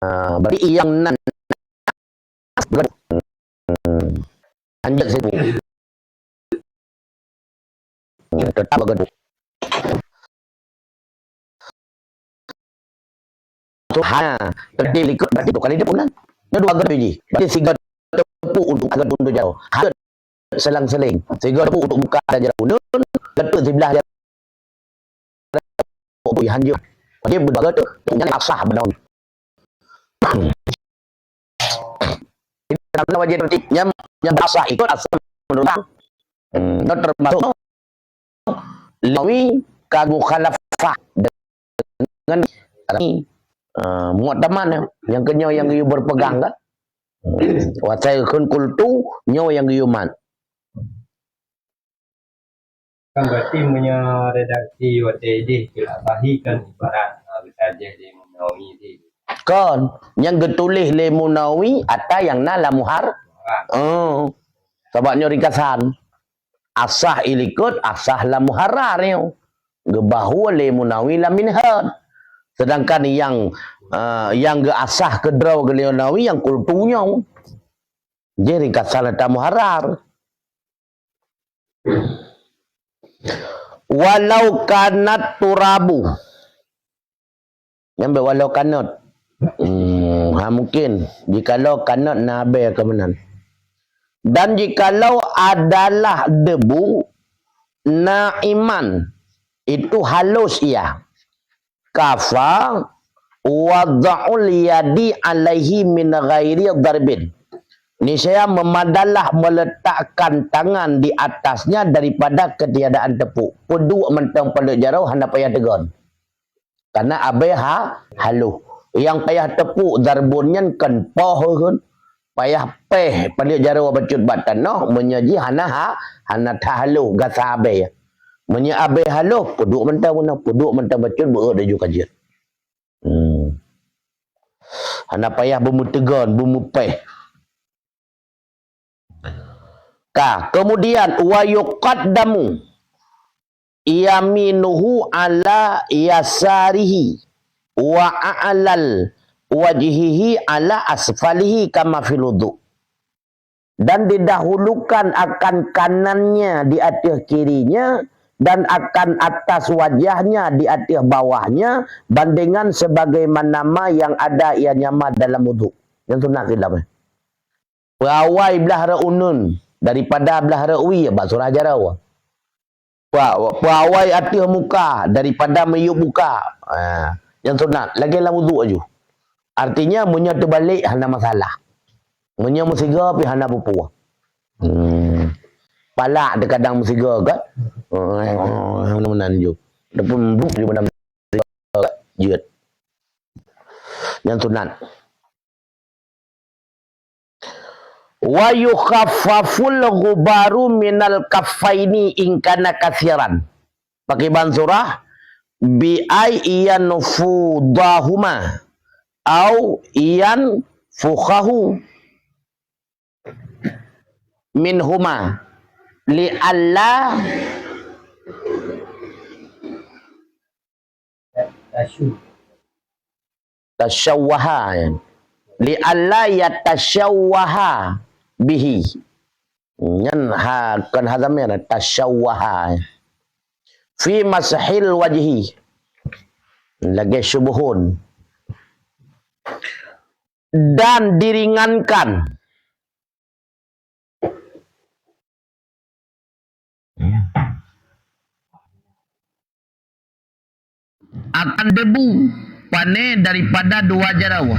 Ah, berarti yang nan, hmm, anjak situ. Hmm, tetap begitu. Tu, ha, tadi likot berarti tu kali dia pulang. Dia dua gadu biji. Berarti tiga tepuk untuk agak untuk jauh. Ha, selang-seling. Tiga tepuk untuk muka dan jarak ulun, ketuk sebelah jarak. Ui, hanjeuet. Wajib beudua tu. Nyan asah beudôh. Tidak wajib tu, nyam, nyam asah ikut asah menurut. Hmm, nyoe termasuk Nawawi ka mukhalafah dengan, eh, mu'tamad, ya. Nyang keunyoe nyang geuyue berpegang kan. Hmm. Wa syaikhin qultu, nyoe nyang geuyue mat. Kan berarti meunyoe redaksi watèe idéh keu Asahi kan ibarat, ah, geutajak lé Munawi tadi. Kon, nyang geutuléh lé Munawi ata nyang na lam Muhar-, Muharrar. Oh. Sabab nyoe ringkasan. Asah ilikot, asah lam Muharrar nyoe. Geubahue lé Munawi lam Minhaj. Sedangkan nyang, eh, nyang geuasah keudroe geuh lé Munawi nyang qultu nyoe. Jih ringkasan ata Muharrar. Walau kanat turabu. Nyang bèk walau kanat. Hmm, ha, mungkin. Jikalau kanat na abèe keumeunang. Dan jikalau adalah debu, na'iman, itu halus ia. Kafa wad'ul yadi alaihi min ghairi darbin. Niscaya memadalah meletakkan tangan di atasnya daripada ketiadaan tepuk. Peuduek mantong paleuet jaroe hana payah teugon. Karena abèe ha-, halôh. Nyang payah tepuk darbun nyan kon poh kheun. Payah pèh paleuet jaroe bacut bak tanoh, meunyoe jih hana ha-, hana that halôh gasa abèe. Meunyoe abèe halôh, peuduek mantong bunoe, peuduek mantong bacut beuet laju ka jeuet. Hmm. Hana payah beumeuteugon, beumeupèh. Ka, kemudian, wa yuqaddamu yaminuhu ala yasarihi wa a'lal wajhihi ala asfalihi kama fil wudu. Dan didahulukan akan kanannya di ateueh kirinya, dan akan atas wajahnya di ateueh bawahnya, bandengan sebagaimana ma yang ada ianya ma dalam wudu. Nyang sunat silap, eh. Peuawai blah rot uneun daripada blah rot wie bak surah jaroe. Peuawai ateueh muka daripada miyueb muka. Ha, nyang sunat, lagèe lam wudu laju. Artinya, meunyoe teubalek, hana masalah. Meunyoe meusigoe pih hana peue-peue. Hmm. Palak teukadang meusigoe kan? Meunan ju. Ataupun bruk ju pada meusigoe jeuet. Nyang sunat. Wa yukhaffaful ghubaru minal kaffaini in kana katsiran. Pakriban surah, bi ay yanfudahuma au yanfukhahu minhuma li alla tashawwaha, ya. Li alla yatashawwaha bihi. Nyan ha, kon ha dhamir, tashawwaha, ya. Fi mashil wajhi. Lagèe syubhun. Dan diringankan. Akan debu pane daripada dua jaroe.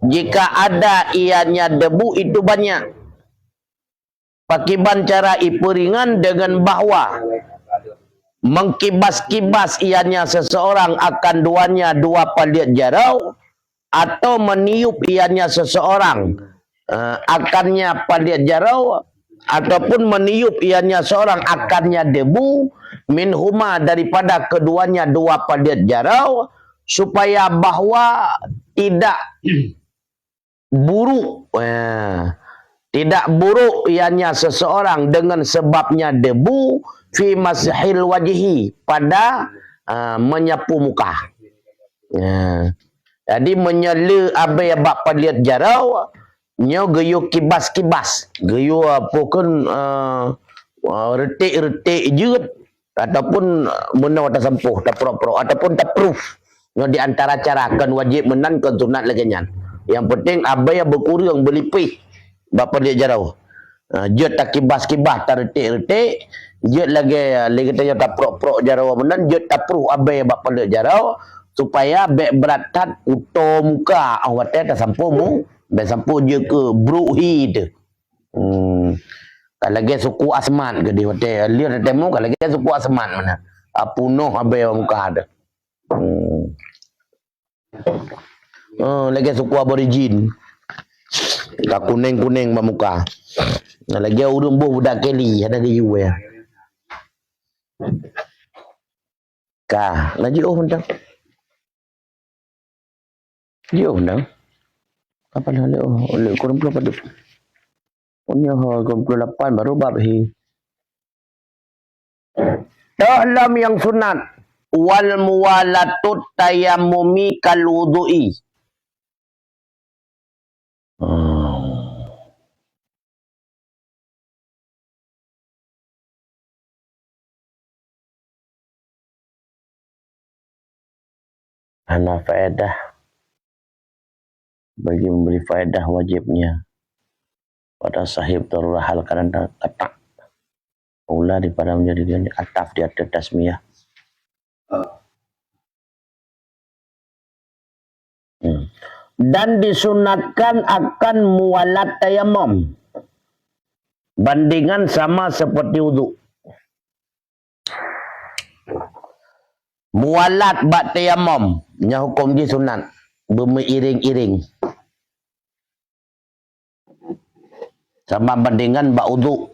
Jika ada ianya debu itu banyak. Pakiban cara ipeuringan deungon bahwa mengkibas-kibas ianya seseorang akan duanya dua paleuet jaroe, atau meniup ianya seseorang, eh, akannya paleuet jaroe, ataupun meniup ianya seorang akannya debu, minhuma, daripada keduanya dua paleuet jaroe, supaya bahwa tidak buruk, eh, tidak buruk ianya seseorang dengan sebabnya debu fi masihil wajhi, pada, eh, menyapu muka. Eh, jadi meunyoe le abée bak paleuet jaroe, nyoe geuyue kibas-kibas, geuyue apa kon, eh, eh, retek-retek jeuet, ataupun, eh, meunoe tasampôh, taprok-prok, ataupun tapruh. Nyoe di antara cara, kon wajéb meunan, kon sunat lagée nyan. Nyang penting abée beukureueng, beulipéh bak paleuet jaroe. Ha, jeuet takibas-kibas, taretek-retek, jeuet lagée, lagée tanyoe taprok-prok jaroe meunan, jeuet tapruh abée bak paleuet jaroe, supaya bék brat that kuto muka, oh, watée tasampôh mu-, bék sampôh jeuet keu bruk hi teuh. Hmm. Ka lagée suku Asmat keudeh watée lheueh teumu, ka lagée suku Asmat meunan. Ah, punoh abée bak muka teuh. Hmm. Oh, lagée suku Aborigin. Ka kunéng-kunéng bak muka. Lagée ureuëng boh budak Kelly, hana geuyue. Ka, na jiôh mantong. Jiôh mantong. Kapan lé, oh, lé kureueng ploh padub. Oh, nyoe ho kureueng ploh lapan baru bab hi. Toh lom nyang sunat, wal muwalatut tayammumi kal wudu'i. Hmm. Hana faedah bagi memberi faedah wajibnya pada sahib darurah hal keadaan katak. Ulah daripada menjadi ataf di atas tasmiyah. Hmm. Dan disunatkan akan muwalat tayamum bandingan sama seperti wudu. Muwalat bak tayamum, nyan huköm jih sunat, beumeuiréng-iréng. Sama bandingan bak wudu.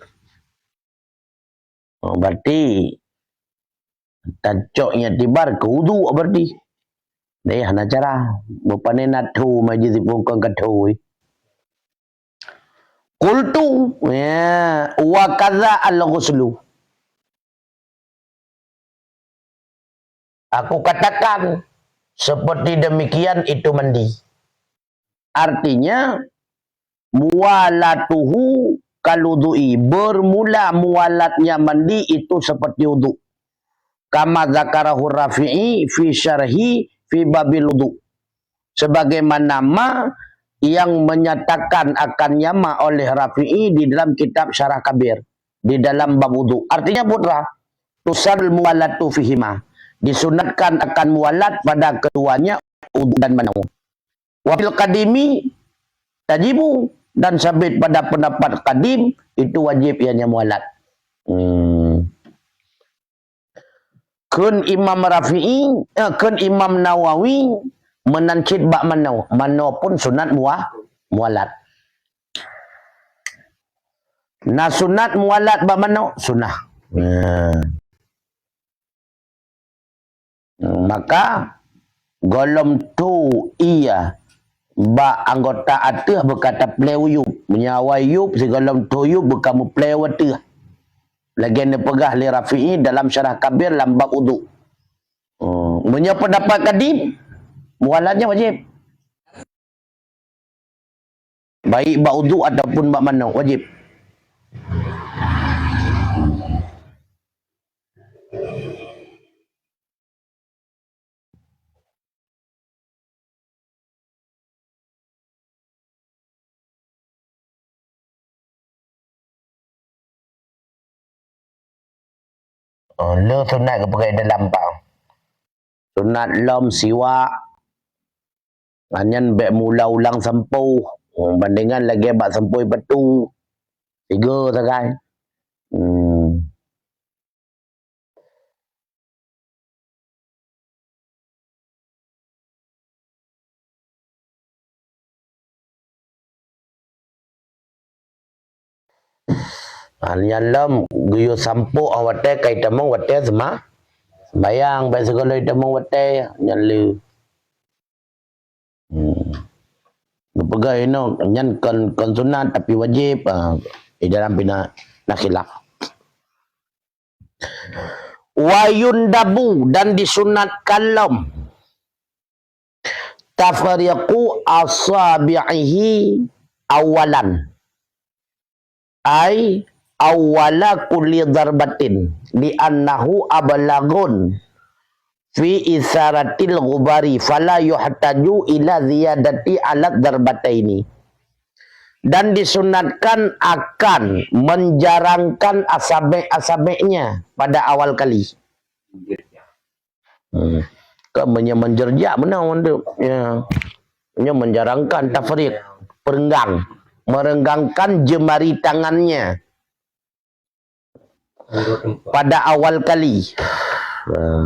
Oh, berarti tacok nyang tibar keu wudu berarti. Deh, hana cara. Bupane na tho majlis pun kon ka tho. Qultu, ya, wa kadza al-ghuslu. Aku katakan, seperti demikian itu mandi. Artinya, muwalatuhu kalwudu'i, bermula muwalatnya mandi itu seperti wudu. Kama dzakarahu Rafi'i fi syarhi fi babil wudu. Sebagaimana ma yang menyatakan akannya ma oleh Rafi'i di dalam kitab Syarah Kabir, di dalam bab wudu. Artinya, putra, tusal muwalatu fihima. Disunatkan akan muwalat pada keduanya, wudu dan manoe. Wa fil qadimi tajibu, dan sabit pada pendapat qadim, itu wajib ianya muwalat. Hmm. Kheun Imam Rafi'i, eh, kheun Imam Nawawi meunan cit bak manoe. Manoe pun sunat muwa-, muwalat. Na sunat muwalat bak manoe? Sunah. Hmm. Maka, gohlom tho ie bak anggota ateueh beuka taplée u yup. Meunyoe awai yup, sigohlom tho yup beuka muplée u ateueh. Lagée neupeugah lé Rafi'i dalam Syarah Kabir lam bab wudu. Oh, meunyoe pendapat qadim, muwalatnya wajib. Baik bak wudu ataupun bak manoe, wajib. Oh, le sunat geupeugah dalam pa. Sunat lom siwak. Nyan bék meuulang-ulang sampôh. Oh, bandingan lagée bak sampôh patu. Tiga sagai. Hmm. Ha, nyan lom geuyue sampôk watée ka itamong watée seuma-, sembayang, bék sigala itamong watée nyan lé. Hmm. Geupeugah inoe nyan kon, kon sunat tapi wajéb, ha, di dalam pih na, na khilaf. Wa yundabu, dan disunatkan lom, tafriqu asabi'ihi awalan, ai awwala kulli darbatin, li'annahu ablaghun fi isaratil ghubari, fala yuhtaju ila ziyadati ala darbataini. Dan disunatkan akan menjarangkan asabek-asabeknya pada awal kali. Hmm. Kan meunyoe menjerjak meunan, ya. Nyoe menjarangkan, tafriq, perenggang, merenggangkan jemari tangannya pada awal kali. Ha,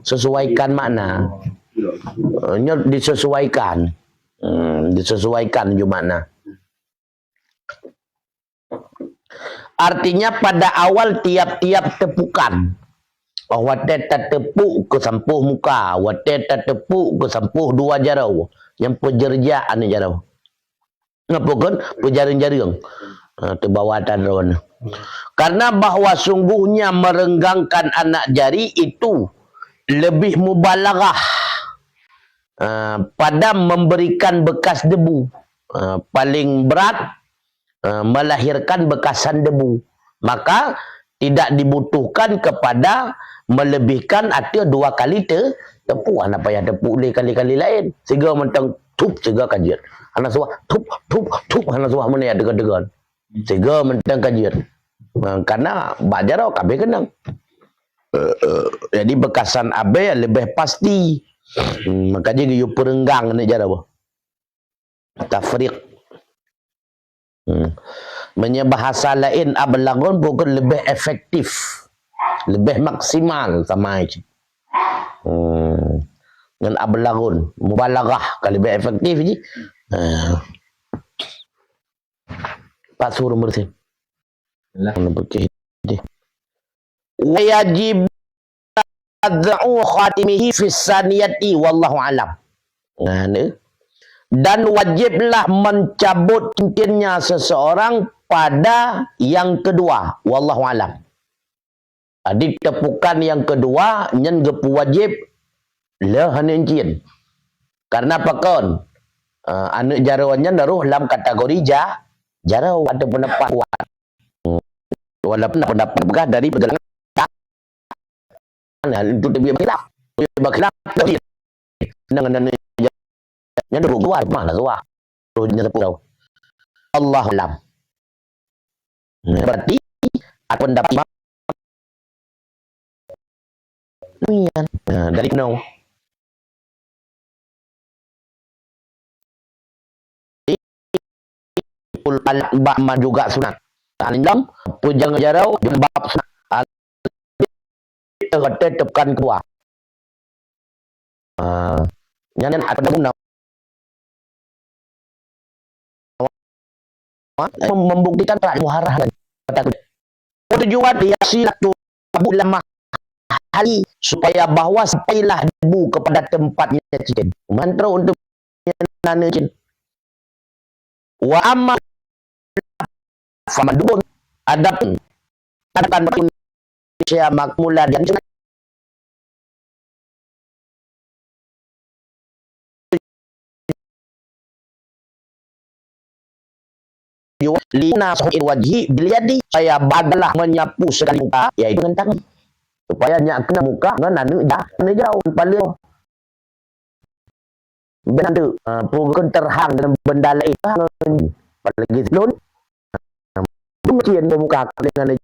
sesuaikan makna. Ha, nyoe disesuaikan. Hmm, disesuaikan ju makna. Artinya pada awal tiap-tiap tepukan. Oh, watée tatepuk keu sampôh muka, watée tatepuk keu sampôh dua jaroe, nyang peujerjak aneuk jaroe. Nyoe peue kon? Peujareueng-jareueng. Ha, teubawa tan droeneuh. Karena bahwa sungguhnya merenggangkan anak jari itu lebih mubalaghah, ha, pada memberikan bekas debu. Ha, paling berat, ha, melahirkan bekasan debu. Maka tidak dibutuhkan kepada melebihkan ateueh dua kali te-, tepuk. Hana payah tepuk lé kali-kali laén. Sigoe mantong tup, sigoe ka jeuet. Hana suah tup, tup, tup, hana suah meunan jak teugon-teugon. Sigoe mantong ka jeuet. Ha, karena bak jaroe ka abéh keunong. Eh, eh, jadi bekasan abéh leubeh pasti. Hmm, maka jih geuyue peurenggang aneuk jaroe. Tafriq. Hmm. Meunyoe bahasa laén, ablaghun bukan lebih efektif, lebih maksimal sama aja. Hmm. Ngon ablaghun, mubalaghah, ka lebih efektif ji. Ha. Pak Sur Mursi. Lah. Mana pergi dia? Wa yajib qad'u khatimihi fis saniyati, wallahu alam. Nah, ni. Dan wajiblah mencabut cincinnya seseorang pada yang kedua, wallahu alam. Jadi tepukan nyang keudua nyan geupeuwajéb lheueh aneuk cin. Karena pakon? Ah, aneuk jaroe nyan rôh lam kategori ja-, jaroe, ada pendapat kuat. Walaupun pendapat peugah dari perjalanan, nah, untuk dia berkhilaf. Dia berkhilaf, nang aneuk nyan rôh keuluwa, mana keuluwa. Rôh nyan sepuluh. Allahu alam. Nah, berarti ada pendapat Imam Nawawi. Nah, dari keunoe. Pul talak bak ma juga sunat. Nah, lom peujang jaroe bab sunat. Watèe teupekan keudua. Ah, nyan, nyan akan guna mem-, membuktikan telah muharrah lagi. Kata tujuan dia silatu abu lamah hali supaya bahwa sampailah debu kepada tempatnya cincin. Mantra untuk nana cincin. Wa amma famandubun, adapun tatakan manusia makmula dan sunat. Lina sohir wajhi bil yadi, saya bagalah menyapu sekali muka, yaitu dengan tangan. Supaya nyak kena muka dengan aneuk ja-, aneuk jaroe paling. Bèk na teuk, ah, peue kheun teuhang deungon benda laén, apalagi siplon. Mungkin peumuka deungon jaroe.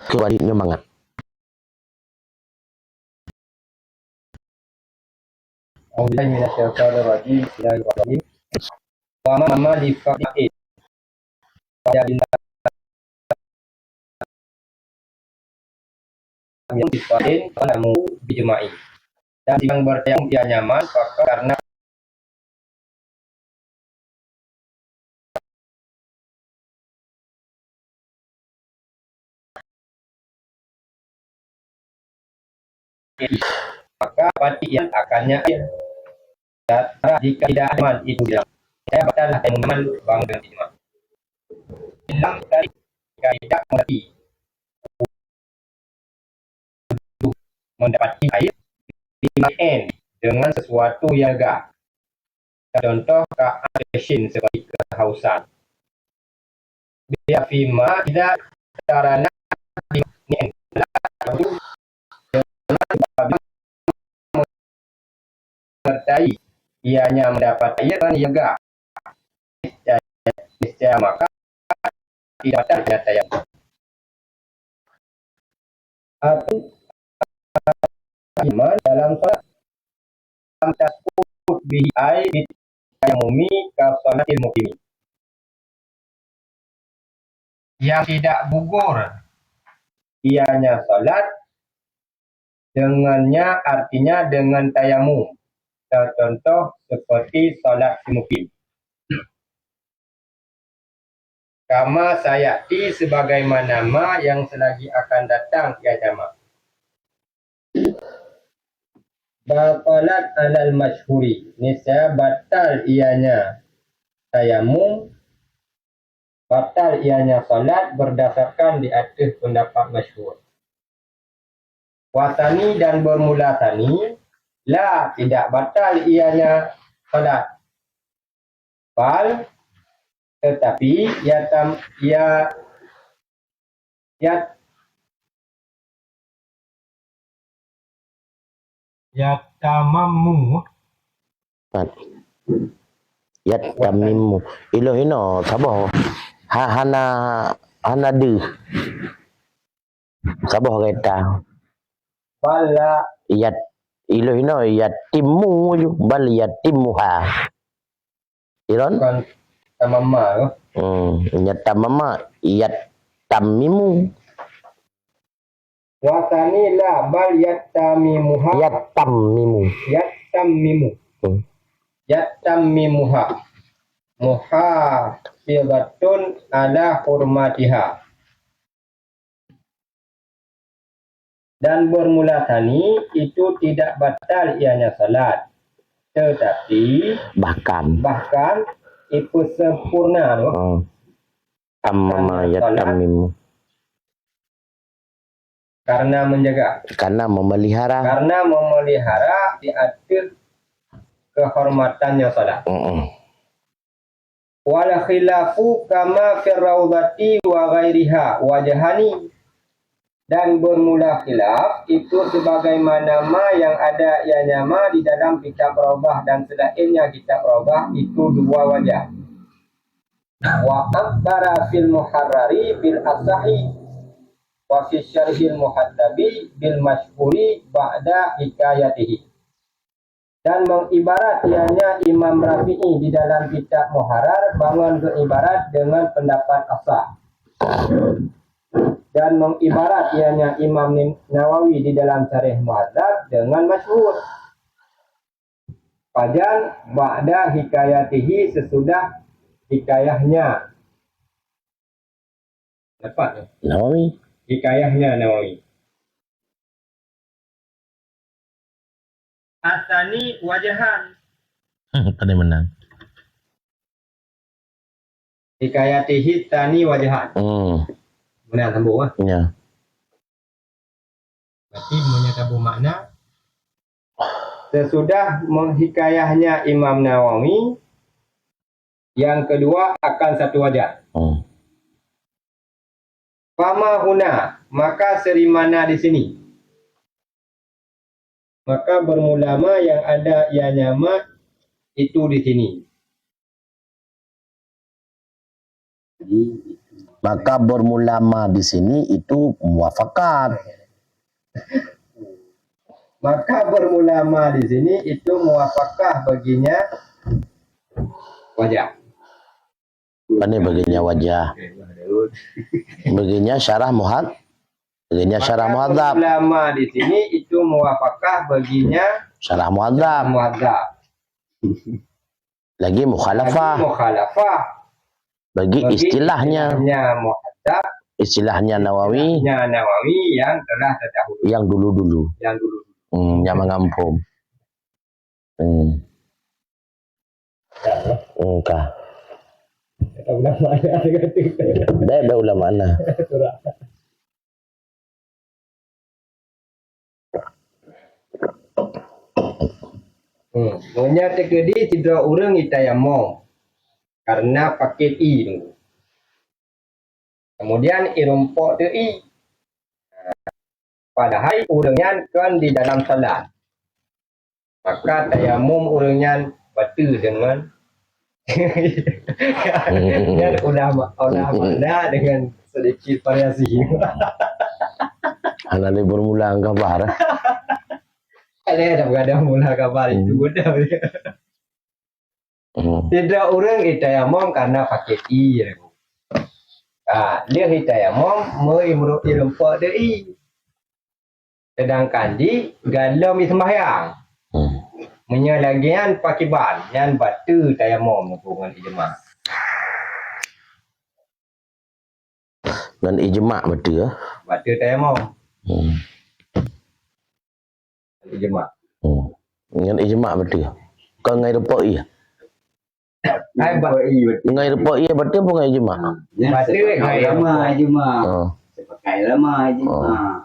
Keuwali nyoe mangat. A'udzubillahi minasyaitonirrajim. Bismillahirrahmanirrahim. Wa amma li fa'il. Pada bintang yang dipain pada mu bijma'i. Dan sidang bertayamum ia nyaman, maka karena maka pati yang akannya air. Jika tidak nyaman itu bilang, saya batal nyaman bangun dengan ijma. Bilang tadi, jika tidak mengerti, mendapati air dengan sesuatu yang lega. Contoh ka asin seperti kehausan. Biar fima tidak karena sertai ianya mendapat air dan lega. Niscaya, niscaya maka tidak ada nyata yang atau iman dalam salat. Lam tasqut bihi ai bitayamumi ka salatil muqimi. Yang tidak gugur ianya salat dengannya, artinya dengan tayamum. Contoh seperti salat si mukim. Kama sayati, sebagaimana ma yang selagi akan datang ia jamak. Batalat alal masyhuri, niscaya batal ianya tayamum, batal ianya salat berdasarkan di atas pendapat masyhur. Wasani dan bermula sani, la, tidak batal ianya salat. Bal, tetapi, ya tam, ya, ya, ya tamamu. Pat. Ya tamimu. Ilo hino, saboh. Ha, hana, hana deuh. Saboh kereta. Bala. Yat, ilo hino yatimu ju, bal yatimuha. Ilon? Bukan tamama tu. Hmm, yatamama, yat tamimu. Wasani la, bal yat tamimuha. Yat tamimu. Yat tamimu. Hmm. Yat tamimuha. Muha fidatun ala hurmatiha. Dan bermula sani itu tidak batal ianya salat, tetapi bahkan, bahkan ipeuseupurna tu. Oh. Tamama ya tamimu. Karena menjaga. Karena memelihara. Karena memelihara di atas kehormatannya salat. Mm-mm. Wal khilafu kama fir raudhati wa ghairiha wajhani. Dan bermula khilaf itu sebagaimana ma yang ada ianya ma di dalam kitab Raudhah dan selainnya kitab Raudhah itu dua wajah. Wa abbara fil muharrari bil asahi wa fi syarhil muhaddabi bil masyhuri ba'da hikayatihi. Dan mengibarat ianya Imam Rafi'i di dalam kitab Muharrar bangon geuibarat dengan pendapat asah. Dan mengibarat ianya Imam Nawawi di dalam Syarah Muhadzab dengan masyhur. Pajan ba'da hikayatihi sesudah hikayahnya. Dapat tu. Nawawi. Hikayahnya Nawawi. Asani wajahan. Tadi menang. Hikayatihi tani wajahan. Hmm. Menang sambung lah. Ya. Berarti meunyoe taboh makna, sesudah menghikayahnya Imam Nawawi, yang kedua akan satu wajah. Hmm. Fama huna, maka serimana di sini. Maka bermula ma yang ada ianya ma itu di sini. Jadi, itu. Maka bermula ma di sini itu muafakat. Maka bermula ma di sini itu muafakat baginya wajah. Pane baginya wajah. Baginya syarah muhad-, baginya syarah muhadzab. Maka bermula ma di sini itu muafakat baginya syarah muhadzab. Muhadzab. Lagi mukhalafah. Lagi mukhalafah. Bagi istilahnya. Bagi istilahnya muhadzab. Istilahnya Nawawi. Istilahnya Nawawi yang telah terdahulu. Yang dulu-dulu. Yang dulu-dulu. Hmm, yang mengampun. Hmm. Hmm, ka. Kata ulama ada kata. Baik, baik ulama na. Surah. Hmm. Meunyoe teukeudi sidroe ureuëng itayamom karena paket ie. Kemudian irumpok teu ie. Padahai ureuëng nyan kon di dalam salat. Maka tayamum ureuëng nyan bateue deungon nyan ulah ma-, ulah makna dengan sedikit variasi. Hana lé bermula kabar. Ada dah berada mula kabar itu. Hmm. Sidroe ureuëng itayamom karena paket ie. Ha, lheueh itayamom, meu imru-, irumpok teu ie. Sedangkan di galom iseumbahyang. Hmm. Meunyoe lagée nyan pakiban, nyan bateue tayamom ngon ijma. Ngon ijma bateue, eh? Bateue tayamom. Hmm. Ijma. Hmm. Ngon ijma bateue. Kon ngon irumpok ie. Hai, ba- Ngon irumpok ie bateue pun ngon ijma. Bateue ngon ulama ijma. Oh. Sepakat ulama ijma. Oh.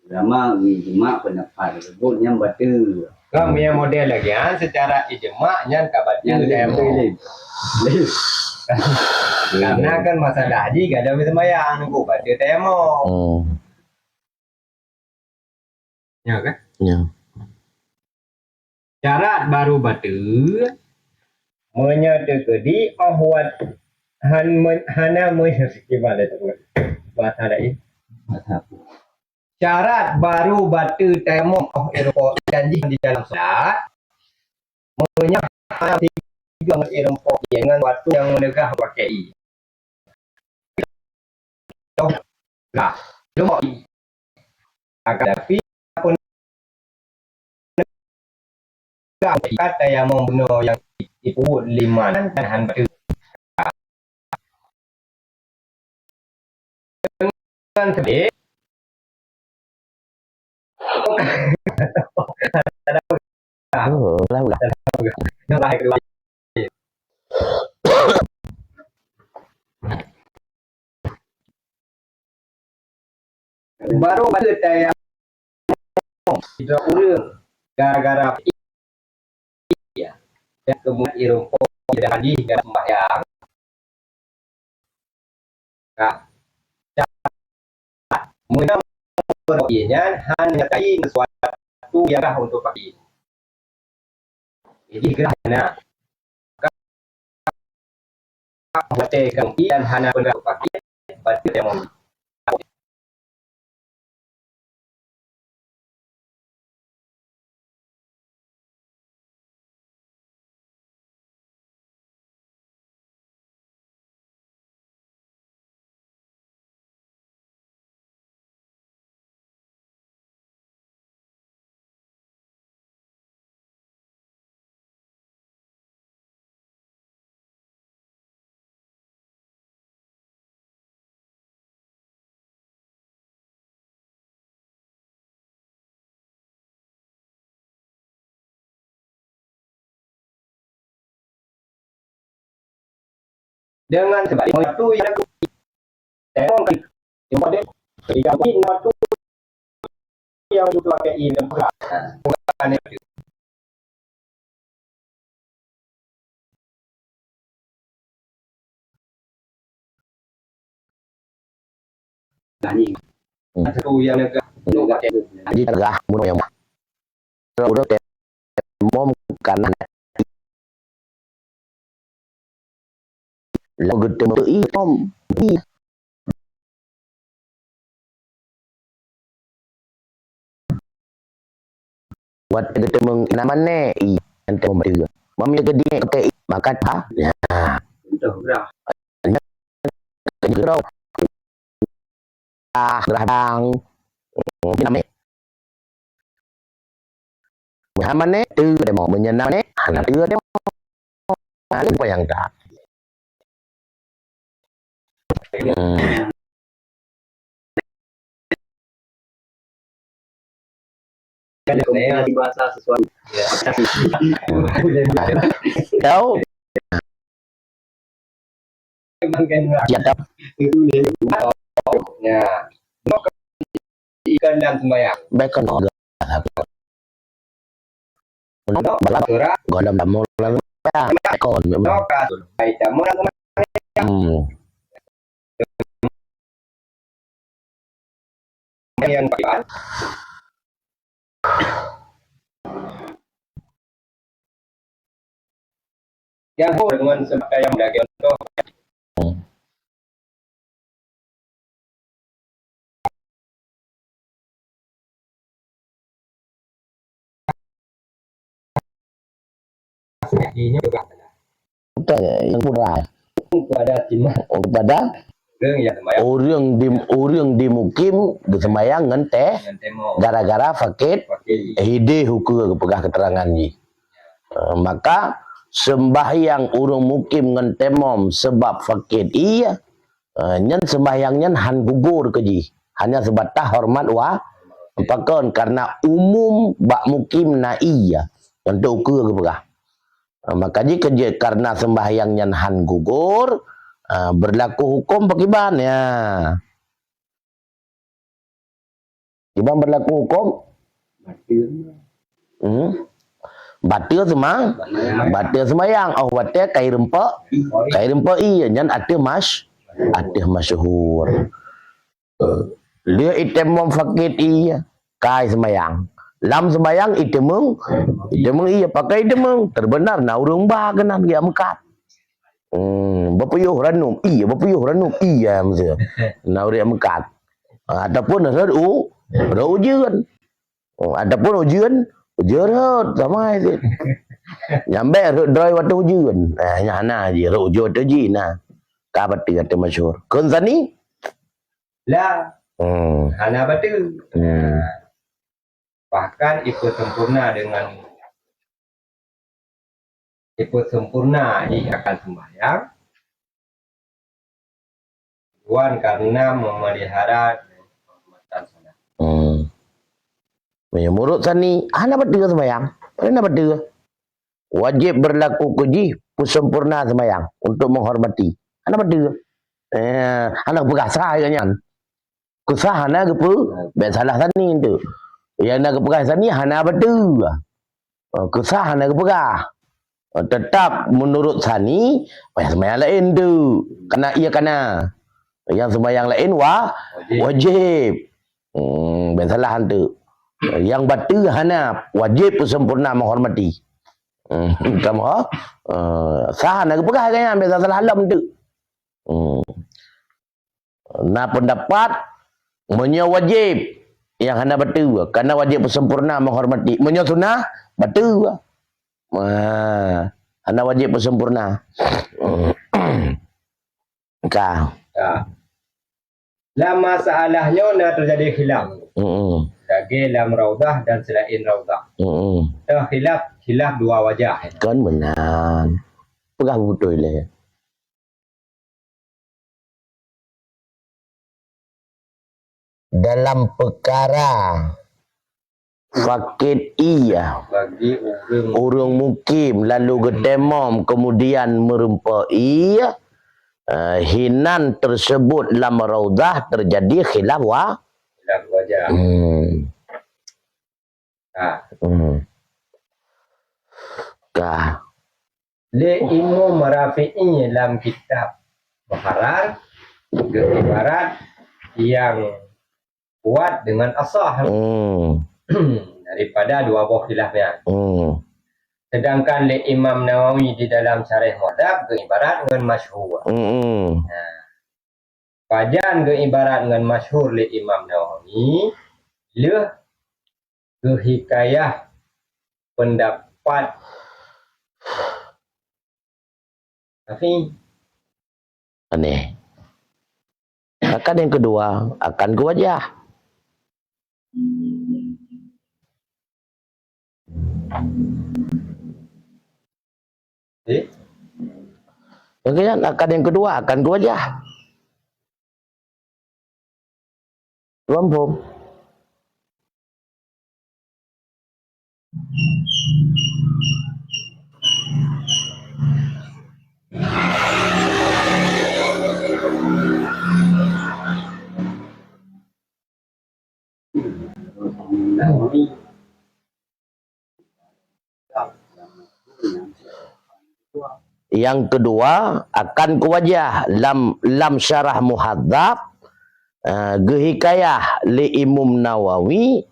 Ulama ijma pendapat tersebut nyan bateue. Kan punya model lagi, ha, secara ijma nyan ka bateue tayamom. Karena kan masalah haji kada sembahyang, nunggu bateue tayamom. Hmm. Ya kan? Ya. Syarat baru bateue, meunyoe teukeudi óh wat han me-, hana me-, gimana tu? Bahasa lain. Syarat baru bateue tayamom óh irumpok janji di dalam salat, meunyoe hana tiga ngon irumpok ie ngon batu nyang meunegah pakai ie. Toh, nah, cuma akan tapi apa kata yang membunuh yang ibu lima dan han batu. Dengan sebab Oh, ulang, ulang. Baru baru saya tidak urung gara-gara ya. Dan kemudian irumpok tidak hadir dan sembahyang. Ka. Meunyoe fakir nyan hana kain sesuatu yang dah untuk fakir. Jadi gerah na. Ka. Watée kang dan hana peugah fakir, bateue tayamum. Dengan sebab itu yang aku tengok kan, cuma dia tiga mungkin waktu yang butuh pakai ini bukan. Bukan itu. Nah, ni. Hmm. Satu yang dekat. Jadi terah menurut yang udah tayamum karena lalu geuteumeung i tom i Watèe geuteumeung na mané, i, nyan teumeung bateu. Meunyo geudinèk watèe i, maka ha, ya. Contoh grah. Nyan keudroe. Ah, grah dang. Hmm, namé. Meuhan mané, teu demo. Meunyo na mané, hana teu demo. Hana payah that. Hmm. Saya bahasa sesuatu. Ya. Tahu? Ya, tahu. Ya. Ikan dan sembahyang. Baik kan. Untuk berlaku golom dalam kon memang. Baik, kamu Hmm. Yang Yang ho dengan sebagai yang lagi contoh. Hmm. Bukan yang murah. Kepada timah. Oh, kepada Ureueng nyang sembahyang. Ureueng di, ureueng di mukim geuseumbahyang ngon teh, ngon teh mom. Gara-gara sakét, sakét. Hidéh ukeue geupeugah keuterangan jih. Eh, maka seumbahyang ureueng mukim ngon teh mom sabab sakét, iya. Eh, nyan seumbahyang nyan han gugur keu jih. Hanya seubatas hormat wa-, pakon, karena umum bak mukim na iya. Nyan teuh ukeue geupeugah. Ha, maka jih keu jeuet karena seumbahyang nyan han gugur, ha, beurlaku huköm pakriban, ya. Kiban beurlaku huköm? Hmm? Bateue seuma-, bateue seumbahyang. Oh, watèe ka ireumpok, ka ireumpok ié, nyan ateueh mas-, ateueh masyhur. Lheueh itém mom sakét ié, ka iseumbahyang. Lam seumbahyang iteumeung, iteumeung ié, pakon iteumeung? Teubeunar na ureueng ba keunan geujak meukat. Hmm, beupiôh ranub ié, beupiôh ranub ié, miseue. Na ureueng meukat. Ataupun rhot u-, rhot ujeuen. Oh, ataupun ujeuen, ujeuen rhot, sama cit. Nyang bèk rhot droe watèe ujeuen. Nah, nyan hana jih, rhot ujeuen watèe jih, nah. Ka bateue ateueh masyhur. Kheun sani? La. Hmm. Hana bateue. Hmm. Bahkan ipeusempurna dengan, ipeusempurna jih akan seumbahyang, tujuan karena memelihara kehormatan salat. Hmm. Meunyoe meunurot sani, hana bateue seumbahyang. Hana bateue. Wajéb beurlaku keu jih peusempurna seumbahyang untuk menghormati. Hana bateue. Eh, hana peugah sah nyan. Keu sah hana geupeu-, bèk salah sani tu. Nyang na geupeugah sani hana bateue. Oh, keu sah hana geupeugah. Oh, teutap meunurot sani, payah seumbahyang laén tu. Kana iya kana. Nyang seumbahyang laén wa-, wajéb. Hmm, bèk salah tu. Nyang bateue hana, wajéb peusempurna menghormati. Hmm, kamoe, eh, sah hana geupeugah lagèe nyan, bèk salah lom tu. Hmm. Na peundapat, meunyoe wajéb, nyang hana bateue, kana wajéb peusempurna menghormati. Meunyoe sunah, bateue. Ah, hana wajéb peusempurna. Ka. Ka. Lam masalah nyoe na teujadi khilaf. Mm-mm. Lagèe lam Raudhah dan seulaén Raudhah. Mm-mm. Teuh khilaf, khilaf dua wajah. Kon meunan. Peugah beutôi lé. Dalam peukara sakét ié, bagi ureueng, ureueng mukim lalu geutemom, kemudian meureumpok ié, eh, hinan tersebut lam Raudhah terjadi khilaf wa-, khilaf wajah. Hmm. Ha. Hmm. Ka. Lé Imam Rafi'i lam kitab Muharrar, geuibarat nyang kuat dengan asah. Hmm. Daripada dua boh khilaf nyan. Hmm. Sedangkan lé Imam Nawawi di dalam Syarah Muhadzab geuibarat ngon masyhur. Hmm. Nah. Pajan geuibarat ngon masyhur lé Imam Nawawi, lheueh geuhikayah pendapat Syafi'i. Aneh. Akan yang kedua, akan ke wajah. Eh? Yang kedua, akan yang kedua, akan ke wajah. Tuan phom? Yang kedua, akan ke wajah lam, lam syarah Muhadzab, eh, geuhikayah lé Imam Nawawi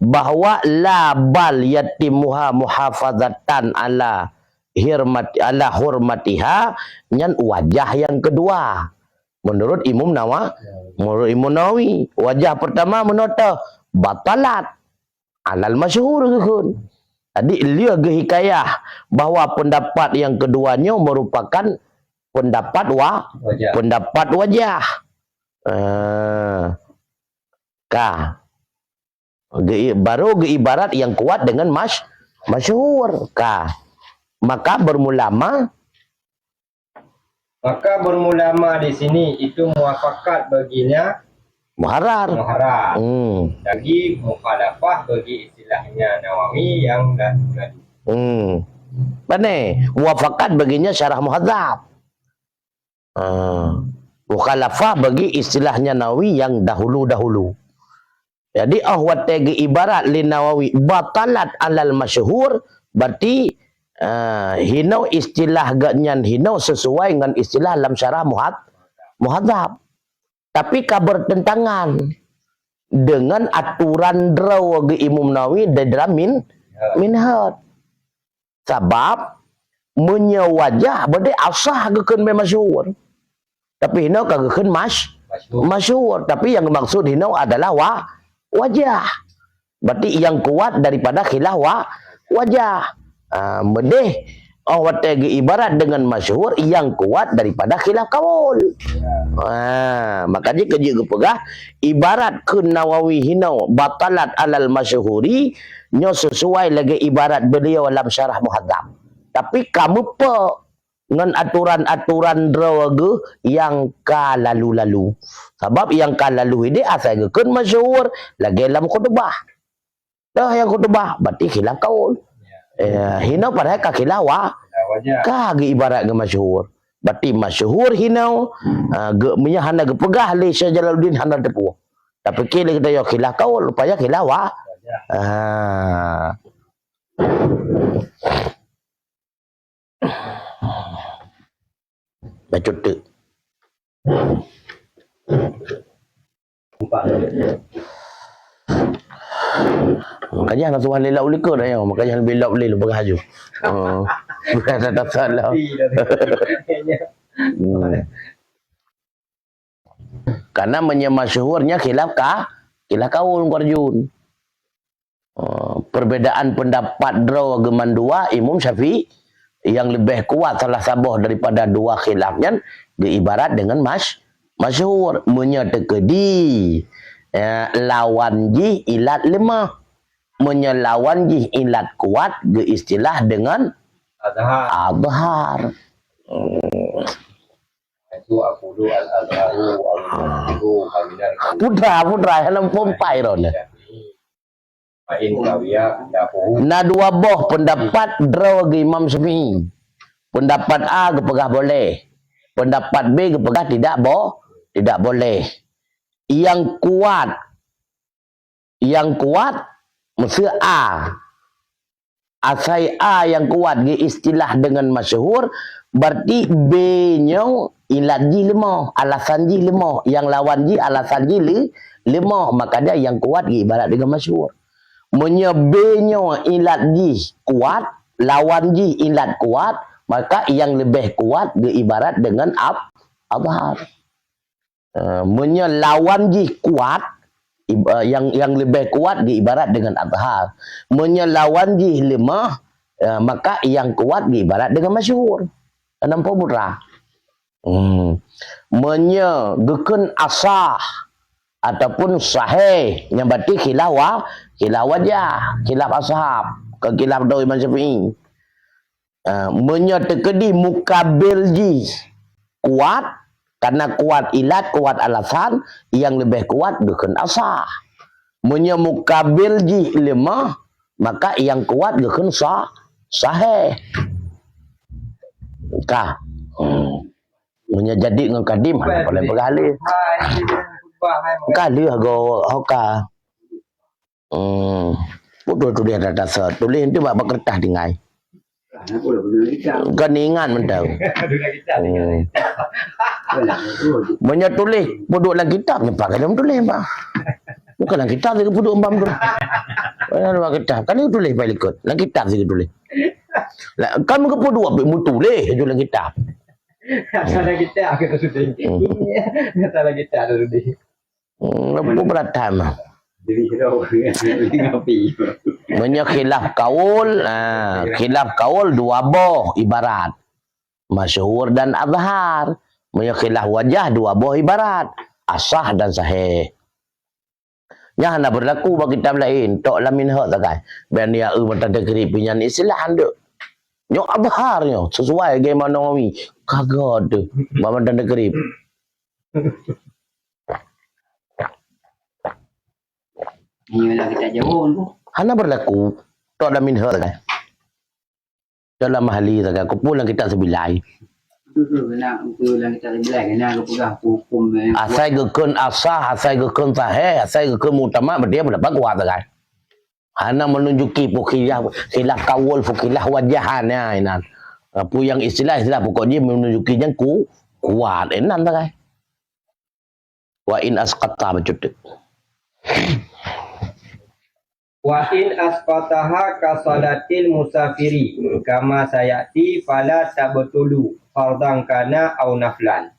bahwa la bal yatimuha muhafazatan ala hirmat-, ala hurmatiha, nyan wajah yang kedua. Menurut Imam Nawa-, menurut Imam Nawawi, wajah pertama meunoe teuh batalat alal masyhur geukheun. Jadi, lheueh geuhikayah bahwa pendapat yang kedua nyoe merupakan pendapat wa-, Wajah. pendapat wajah. Eh, ka. Geu-, baru geuibarat yang kuat dengan mas-, masyhur. Ka. Maka bermula ma, Maka bermula ma di sini itu muafakat baginya Muharrar. Muharrar. Hmm. Lagi mukhalafah bagi istilahnya Nawawi yang dah lalu. Hmm. Pane? Muafakat baginya syarah Muhadzab. Ah. Mukhalafah bagi istilahnya Nawawi yang dahulu-dahulu. Jadi, oh watée geuibarat lé Nawawi batalat alal masyhur, berarti, eh, hinoe istilah geuh nyan hinoe sesuai ngon istilah lam syarah Muhad-, Muhadzab. Tapi ka bertentangan dengan aturan droe geuh Imam Nawawi di dalam min-, Minhaj. Sabab, meunyoe wajah, berarti asah geukheun beu masyhur. Tapi hinoe ka geukheun mas-, Masyhur. masyhur. Tapi yang dimaksud hinoe adalah wa-, wajah. Berarti yang kuat daripada khilaf wa-, wajah. Ah, meudeh, oh watée geuibarat dengan masyhur yang kuat daripada khilaf kaul. Ah, makanya keu jeuet geupeugah, ibarat kheun Nawawi hinoe batalat alal masyhuri, nyoe sesuai lagée ibarat beliau lam syarah Muhadzab. Tapi ka meupeue ngon aturan-aturan droe geuh nyang ka lalu-lalu. Sabab nyang ka lalu idéh asai geukheun masyhur lagée lam khutubah. Dah nyang khutubah, berarti khilaf kaul. Eh, hinoe padahai ka khilaf wa-, Khilaf wajah. Ka geuibarat ngon masyhur. Berarti masyhur hinoe, ah, geu-, meunyoe hana geupeugah lé Syekh Jalaluddin hana teupeue. Tapi keu lé geutanyoe khilaf kaul, rupanya khilaf wa-, Wajah. Ah. Bacut teuk. Makanya hana tuan lelak ulikot ayah. Makanya lebih lap lé lepas haju. Oh. Bukan ada salah. Hmm. Karena meunyoe masyhurnya khilaf ka, khilaf kaul Qarjun. Eh, perbedaan pendapat droe geuh mandua Imam Syafi'i yang lebih kuat salah saboh daripada dua khilaf nyan geuibarat dengan mas-, masyhur. Meunyoe teukeudi, eh, lawan jih ilat lemah. Meunyoe lawan jih ilat kuat geuistilah dengan Azhar. Azhar. Hmm. Itu aqulu al-azharu al-mazharu aminal Putra, putra, hana pompai ron. Fa in qawiya khilafuhu. Na dua boh pendapat droe geuh Imam Syafi'i. Pendapat A geupeugah boleh. Pendapat B geupeugah tidak bo-, tidak boleh. Yang kuat, yang kuat, mesti A. Asai A yang kuat geuistilah dengan masyhur, berarti B nyoe ilat jih leumoh, alasan jih leumoh, yang lawan jih alasan jih le-, leumoh, maka dia yang kuat geuibarat dengan masyhur. Meunyoe B nyoe ilat jih kuat, lawan jih ilat kuat, maka yang lebih kuat geuibarat dengan ab-, azhar. Eh, meunyoe lawan jih kuat, Ib-, eh, yang, yang leubeh kuat geuibarat dengan azhar. Meunyoe lawan jih lemah, eh, maka yang kuat geuibarat dengan masyhur. Nampak mudah. Hmm. Meunyoe geukheun asah ataupun sahih, nyan berarti khilaf wa-, khilaf wajah, khilaf ashab, ke khilaf doi Imam Syafi'i. Ah, meunyoe teukeudi mukabil jih kuat, karena kuat ilat, kuat alasan, yang leubeh kuat geukheun asah. Meunyoe mukabil jih lemah, maka yang kuat geukheun sa-, sahih. Ka. Hmm. Meunyoe jadi ngon kadim, hana boleh peugah lé. Ka lheueh go, ho ka. Hmm. Peuduek tuléh data set. Tuléh tu bak, bak kertas tinggai. Kon ingat mantong. Hmm. Meunyoe tuléh, peuduek lam kitab, nyoe pakai dalam tuléh, bah. Bukan lam kitab, saya peuduek bam tu. Lam kitab. Kan itu tuléh pakai likot. Lam kitab saya tuléh. Lah, kan muka peuduek, mutuléh je lam kitab. Salah kitab ke tu, Sudi? Hmm. Salah kitab tu, Sudi. Hmm, leupah beuratan mah. Jadi, kita ngapi. Meunyoe khilaf kaul, ha, khilaf kaul dua boh ibarat. Masyhur dan azhar. Meunyoe khilaf wajah dua boh ibarat. Asah dan sahih. Nyan hana berlaku bak kitab laén. Tok lam Minhaj sagai. Ban ya eu mata takrib nyan istilah handuk. Nyoe azhar nyoe. Sesuai dengan Imam Nawawi. Kagot tu. Bak mata takrib. Ni lah kita jauh tu. Hana berlaku. Tok lam Minhaj sagai. Dalam ahli sagai. Kupu lam kitab sebilai. Betul, betul. Kena, betul, lam kitab sebilai. Kena aku pegang hukum, eh. Asai geukheun asah, asai geukheun sahih, asai geukheun muktamad, berarti pendapat kuat sagai. Hana menunjuki pu khilaf, khilaf kaul, pu khilaf wajahan, ya, inan. Apa yang istilah, istilah pokok jih menunjuki nyang ku-, kuat, inan sagai. Wa in asqata bacut. Wa in asqataha ka salatil musafiri, kama sayati fala tabtulu, fardan kana au naflan.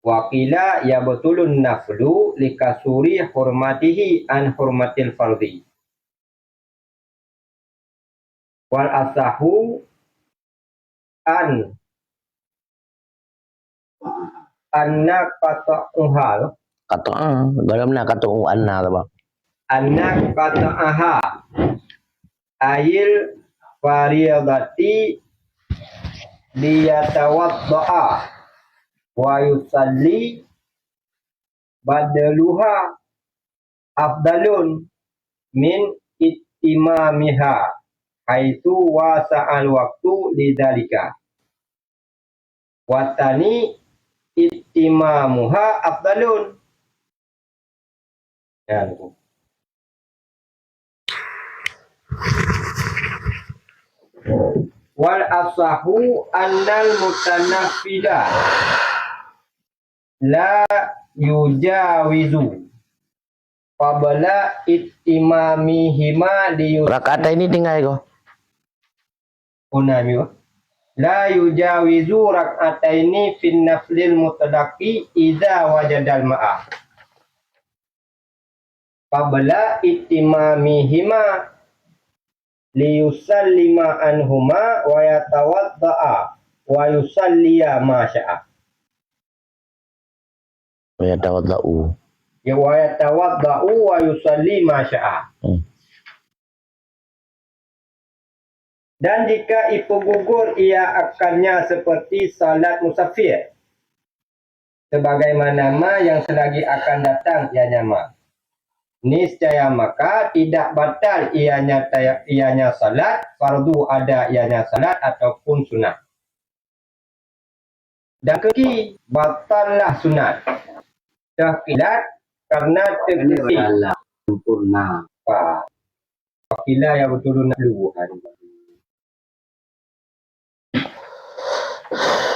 Wa qila yabtulun naflu likasuri hurmatihi an hurmatil fardhi. Wal asahu an, anna qata'uhal. Qata'a, dalam na qata'u anna tu, Bang. Anna qata'aha ayil fariyadati liyatawadda'a wa yusalli badaluha afdalun min ittimamiha haitsu wasa'al waqtu lidzalika. Watani ittimamuha afdalun. Ya, niku. Wal asahu annal mutanaffila la yujawizu qabla ittimamihima liyu- Rakaat ini tinggai ko. Unami wa. La yujawizu rak'ataini fin naflil mutlaqi idza wajadal ma'a. Qabla ittimamihima liyusallima anhuma wa yatawadda'a wa yusalliya ma sya'a. Wa yatawadda'u. Ya, wa yatawadda'u wa yusalli ma sya'a. Hmm. Dan jika ipeugugur ia akannya seperti salat musafir, sebagaimana ma yang selagi akan datang ianya ma, niscaya maka tidak batal ianya taya-, ianya salat, fardu ada ianya salat ataupun sunat. Dan keuki batallah sunat. Dah kilat karena terkeuki. Sempurna. Wah. Kila ya betul nak luhan.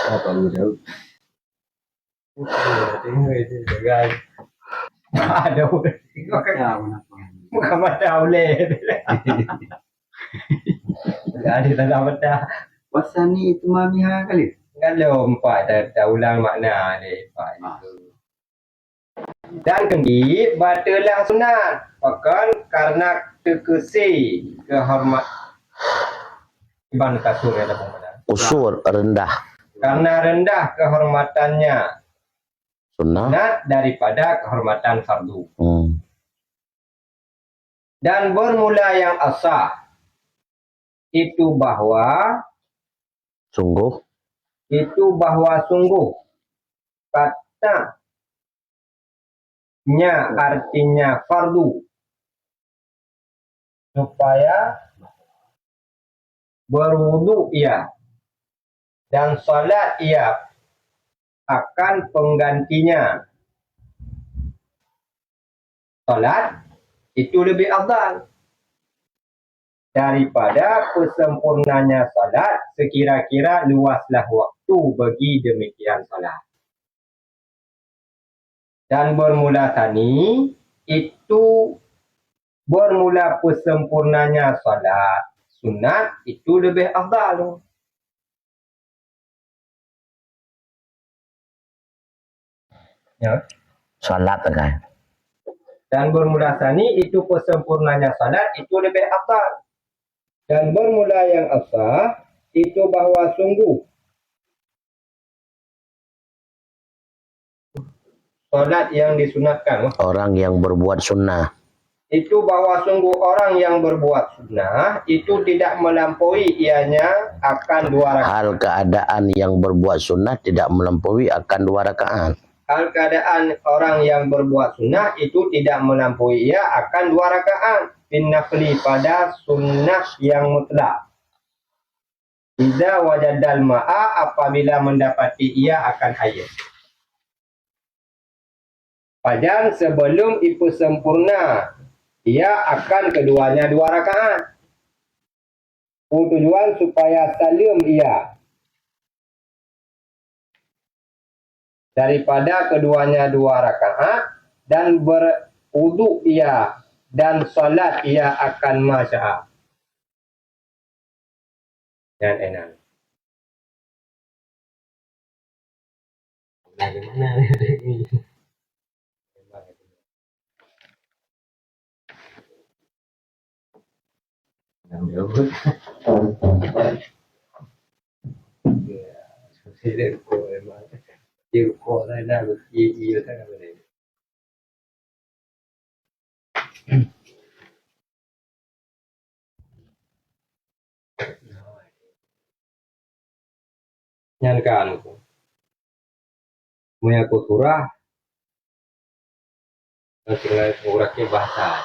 Apa lu tahu? Tengok itu sebagai. Ada. Bukan mata uleh. Ada dalam mata. Wasani itu mamiha kali. Kalau empat dah, dah ulang makna dia, empat itu. Dan keunti bateulah sunat, pakon karena teukeusé keuhormat-, iban kasur ya, dah pun. Kusur, rendah. Karena rendah kehormatannya. Sunnah. Sunat daripada kehormatan fardu. Hmm. Dan bermula yang asah itu bahwa, sungguh, itu bahwa sungguh kata nya artinya fardu, supaya berwudu ia, dan salat ia akan penggantinya. Salat itu lebih afdal daripada pesempurnanya salat, sekira-kira luaslah waktu bagi demikian salat. Dan bermula sani itu, bermula pesempurnanya salat sunat itu lebih afdal. Ya. Salat kan. Dan bermula sani itu pesempurnanya salat itu lebih afdal. Dan bermula yang asah itu bahwa sungguh salat yang disunatkan. Orang yang berbuat sunnah. Itu bahwa sungguh orang yang berbuat sunnah itu tidak melampaui ianya akan dua rakaat. Hal keadaan yang berbuat sunnah tidak melampaui akan dua rakaat. Hal keadaan orang yang berbuat sunnah itu tidak melampaui ia akan dua rakaat. Fin nafli, pada sunnah yang mutlak. Idza wajadal ma'a, apabila mendapati ia akan air. Pajan sebelum ipeusempurna ia akan keduanya dua rakaat. Tujuan supaya saleuem ia daripada keduanya dua rakaat dan berwudu ia dan salat ia akan ma syaa. Nyan inan. Nah, di mana ni? Nang jawab. Ya, sudah kok memang. Dia kok lain dah, iya, iya, kan, apa ni? Nyan kan. Meunyo keu surah, tinggai ureueng bahasa.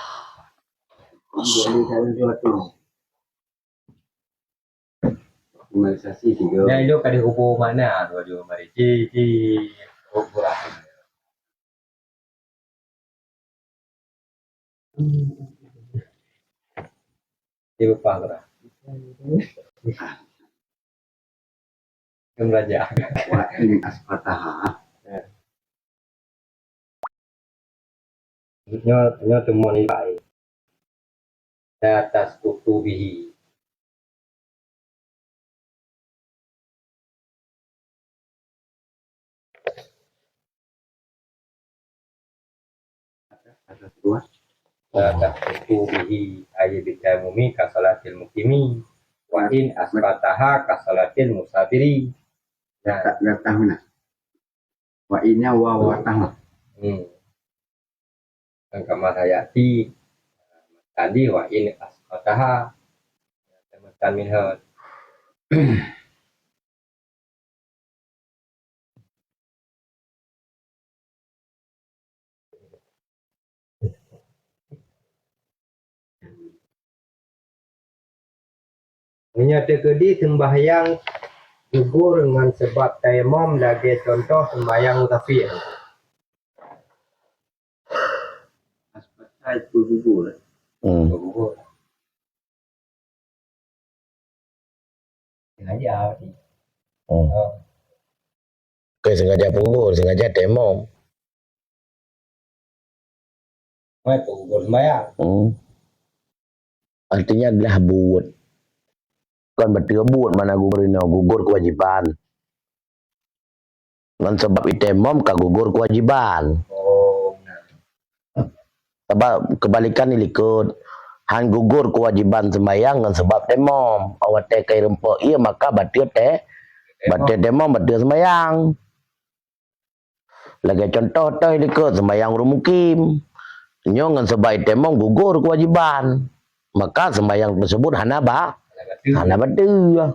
Normalisasi tiga. Dah, ilok ka dihubung makna tu, aduh, mari. Di, di, oh, kurang. Di lupa kurang. Kan raja. Wa in asqataha. Ya. Nyoe, nyoe teumon ibai. La tasqutu bihi. La tasqutu bihi, ay bitayammumi ka salatil muqimi. Wa in asqataha ka salatil musafiri. Nah. Gatah, gatah mana? Wa inna wa wa tahu. Hmm. Kan kama sayati tadi, wa in asqataha. Tamatan minha. Meunyoe teukeudi seumbahyang gugur ngon sabab tayamom lagée cuntoh seumbahyang musafir. Asbab tayamom gugur. Hmm. Gugur. Sengaja berarti. Hmm. Oh. Bukan sengaja peugugur, sengaja tayamom. Mai peugugur sembahyang. Hmm. Artinya adalah buet. Kon beutôi buet mana gugur inoe, gugur kewajiban. Ngon sabab itayamom ka gugur kewajiban. Oh, benar. Sabab keubalikan di likot. Han gugur keuwajiban seumbahyang ngon sabab temom. Awai watée ka irumpok ié, maka bateue te-, bateue temom, bateue seumbahyang. Lagée contoh toh di likot seumbahyang ureuëng mukim. Nyoe ngon sabab ié temom gugur keuwajiban. Maka seumbahyang teusebut hana ba-, hana bateue.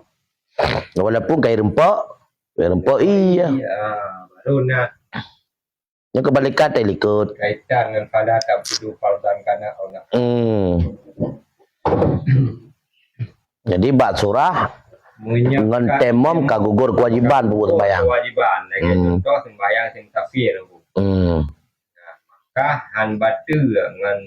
Walaupun ka irumpok, ka irumpok ié. Iya, baru nak. Nyoe keubalikan di likot. Kaitan ngon fala ta'budu fardhan kana au naflan. Hmm. Jadi bak surah ngon temom ka gugur keuwajiban peubuet seumbahyang. Kewajiban, lagée hmm, contoh seumbahyang si musafir. Hmm. Nah, maka han bateue ngon,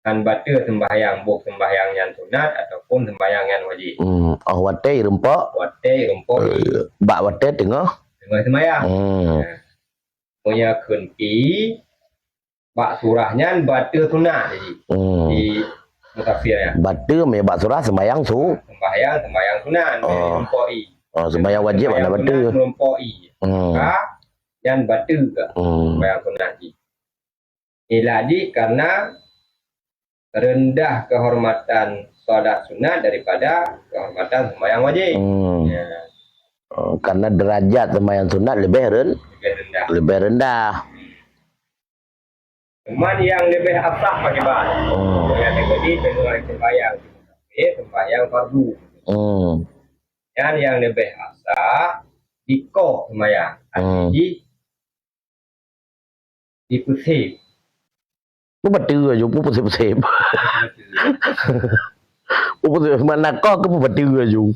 han bateue seumbahyang, boh seumbahyang nyan sunat ataupun seumbahyang nyan wajéb. Hmm. Oh, watée irumpok. Watée irumpok. Eh, bak watée teungoh. Teungoh seumbahyang. Hmm. Nah. Meunyoe kheun pi, bak surah nyan bateue sunat jih. Hmm. Di musafir nyan. Bateue meunyoe bak surah seumbahyang su-, seumbahyang, seumbahyang sunat, oh, meunyoe irumpok ié. Oh, seumbahyang wajéb hana bateue. Seumbahyang sunat irumpok ié. Hmm. Maka nyan bateue ka. Hmm. Seumbahyang sunat jih. Ilah jih karena rendah kehormatan salat sunat daripada kehormatan seumbahyang wajéb. Hmm. Ya. Oh, karena derajat seumbahyang sunat lebih ren-, lebih rendah. Lebih rendah. Cuman yang lebih asah bagaimana? Hmm. Yang terjadi dengan seumbahyang, eh, seumbahyang fardu. Hmm. Dan yang lebih asah dikoh seumbahyang. Hmm. Jadi, Dipeusép. Peue bateue aju, peue peusép-sép? Peue peusép, makna koh keu peue bateue aju?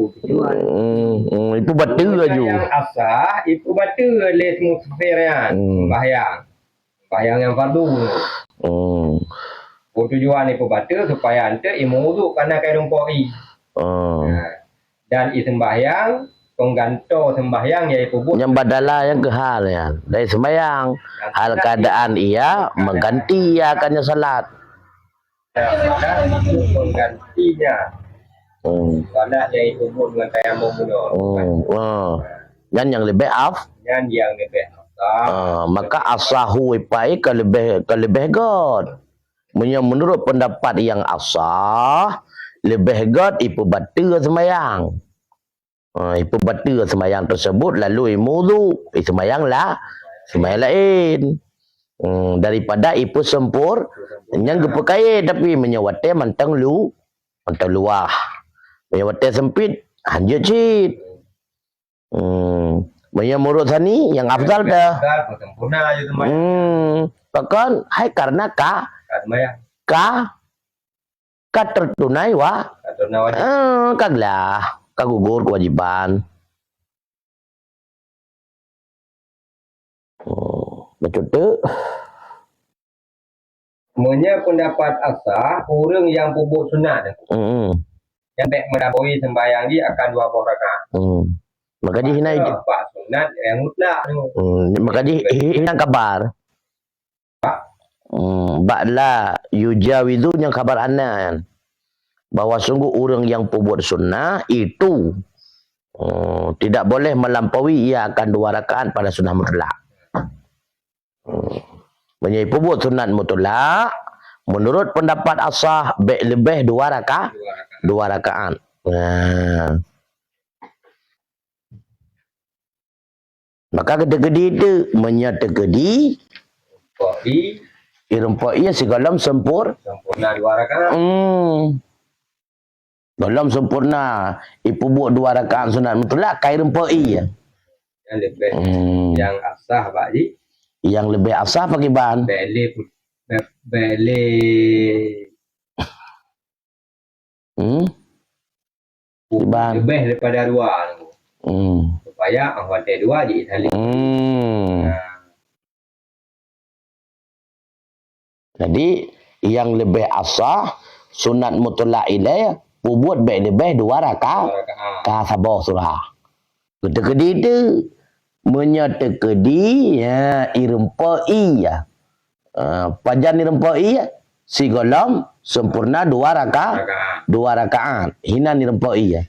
Oh, betul. Hmm, hmm, peue bateue aju? Nyang asah, peue bateue lé musafir nyan. Hmm. Sembahyang. Sembahyang nyang fardu. Hmm. Oh, tujuan peue bateue supaya eunteuk imeuwudu karena ka irumpok ié. Hmm. Nah. Dan ié seumbahyang, pengganto seumbahyang nyang ipeubuet. Nyang badala nyang keuhal nyan. Dari seumbahyang, hal keadaan ia mengganti ia akan nyoe salat. Nah, dan itu penggantinya. Hmm. Salat nyang ipeubuet ngon tayamum bunoe. Hmm. Ah. Nyan nyang leubeh af-, nyan nyang leubeh afdal. Ah, maka asahu ipai ka leubeh, ka leubeh göt. Meunyoe meunurot peundapat nyang asah, leubeh göt ipeubateue seumbahyang. Ha, ipeubateue seumbahyang teusebut lalu imeuwudu, iseumbahyang la-, seumbahyang laén. Hmm, daripada ipeuseumpur-, nyang geupeukayée, tapi meunyoe watée mantong lu-, mantong luwah. Meunyoe watée seumpit, hanjeuet cit. Hmm. Meunyoe meunurot Sani, nyang afdal teuh. Afdal, sempurna je seumbahyang. Hmm. Pakon? Hai karena ka, ka seumbahyang. Ka, ka tertunai wa-, ka tertunai wajib. Ah, ka glah, ka gugur kewajiban. Hmm. Bacut teuk. Meunyoe peundapat asah, ureuëng nyang peubuet sunat, hmm, nyan bék meulampaui seumbahyang jih akan dua boh rakaat. Hmm. Maka jih hina ij-, bak sunat nyang mutlak tu. Hmm. Maka jih hi-, hi-, hilang kabar. Hmm. Bak la yujawizu nyang kabar anna nyan. Bahwa sungguh ureuëng nyang peubuet sunat itu, hmm, tidak boleh melampaui ia akan dua rakaat pada sunat mutlak. Hmm. Meunyoe ipeubuet sunat mutlak, meunurot peundapat asah, bék leubeh dua raka-, dua rakaat. Nah. Maka teukeudi teuk, meunyoe teukeudi, irumpok ié sigohlom sempur-, sempurna dua rakaat. Hmm. Gohlom sempurna, ipeubuet dua rakaat sunat mutlak, ka irumpok ié. Nyang leubeh, hmm, nyang asah bak jih. Nyang leubeh asah pakriban? Bék lé pu-, bék, bék lé. Hmm? Pakriban? Leubeh daripada dua. Hmm. Supaya ah watée dua jih saléng. Hmm. Nah. Jadi, nyang leubeh asah, sunat mutlak ilée, peubuet bék leubeh dua raka-, dua rakaat, ka saboh surah. Teukeudi teuk, meunyoe teukeudi, ya, irumpok ié. Ah, pajan irumpok ié? Sigohlom sempurna dua raka-, rakaat, dua rakaat. Hinan irumpok ié.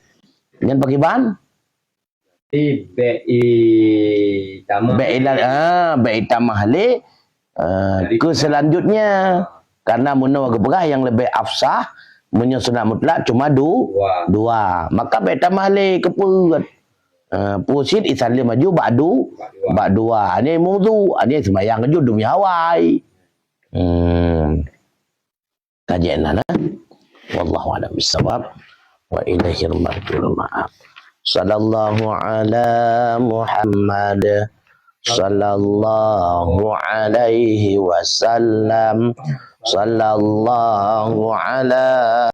Nyan pakriban? Jadi, bék itamah. Bék ila-, ah, bék itamah lé, Ah, ke selanjutnya, karena meunoe geupeugah nyang leubeh afsah, meunyoe sunat mutlak cuma du-, dua. Maka bèk tamah lé keu peuet. Ah, peue cit isaleuem laju bak du-, bak dua. Nyan mawdu, nyan seumayang laju demi awai. Hmm. Ka jeuet na, na. Wallahu a'lam bissawab. Wa ilaihil marji'u. Maaf. Sallallahu ala Muhammad. Sallallahu alaihi wasallam. Sallallahu ala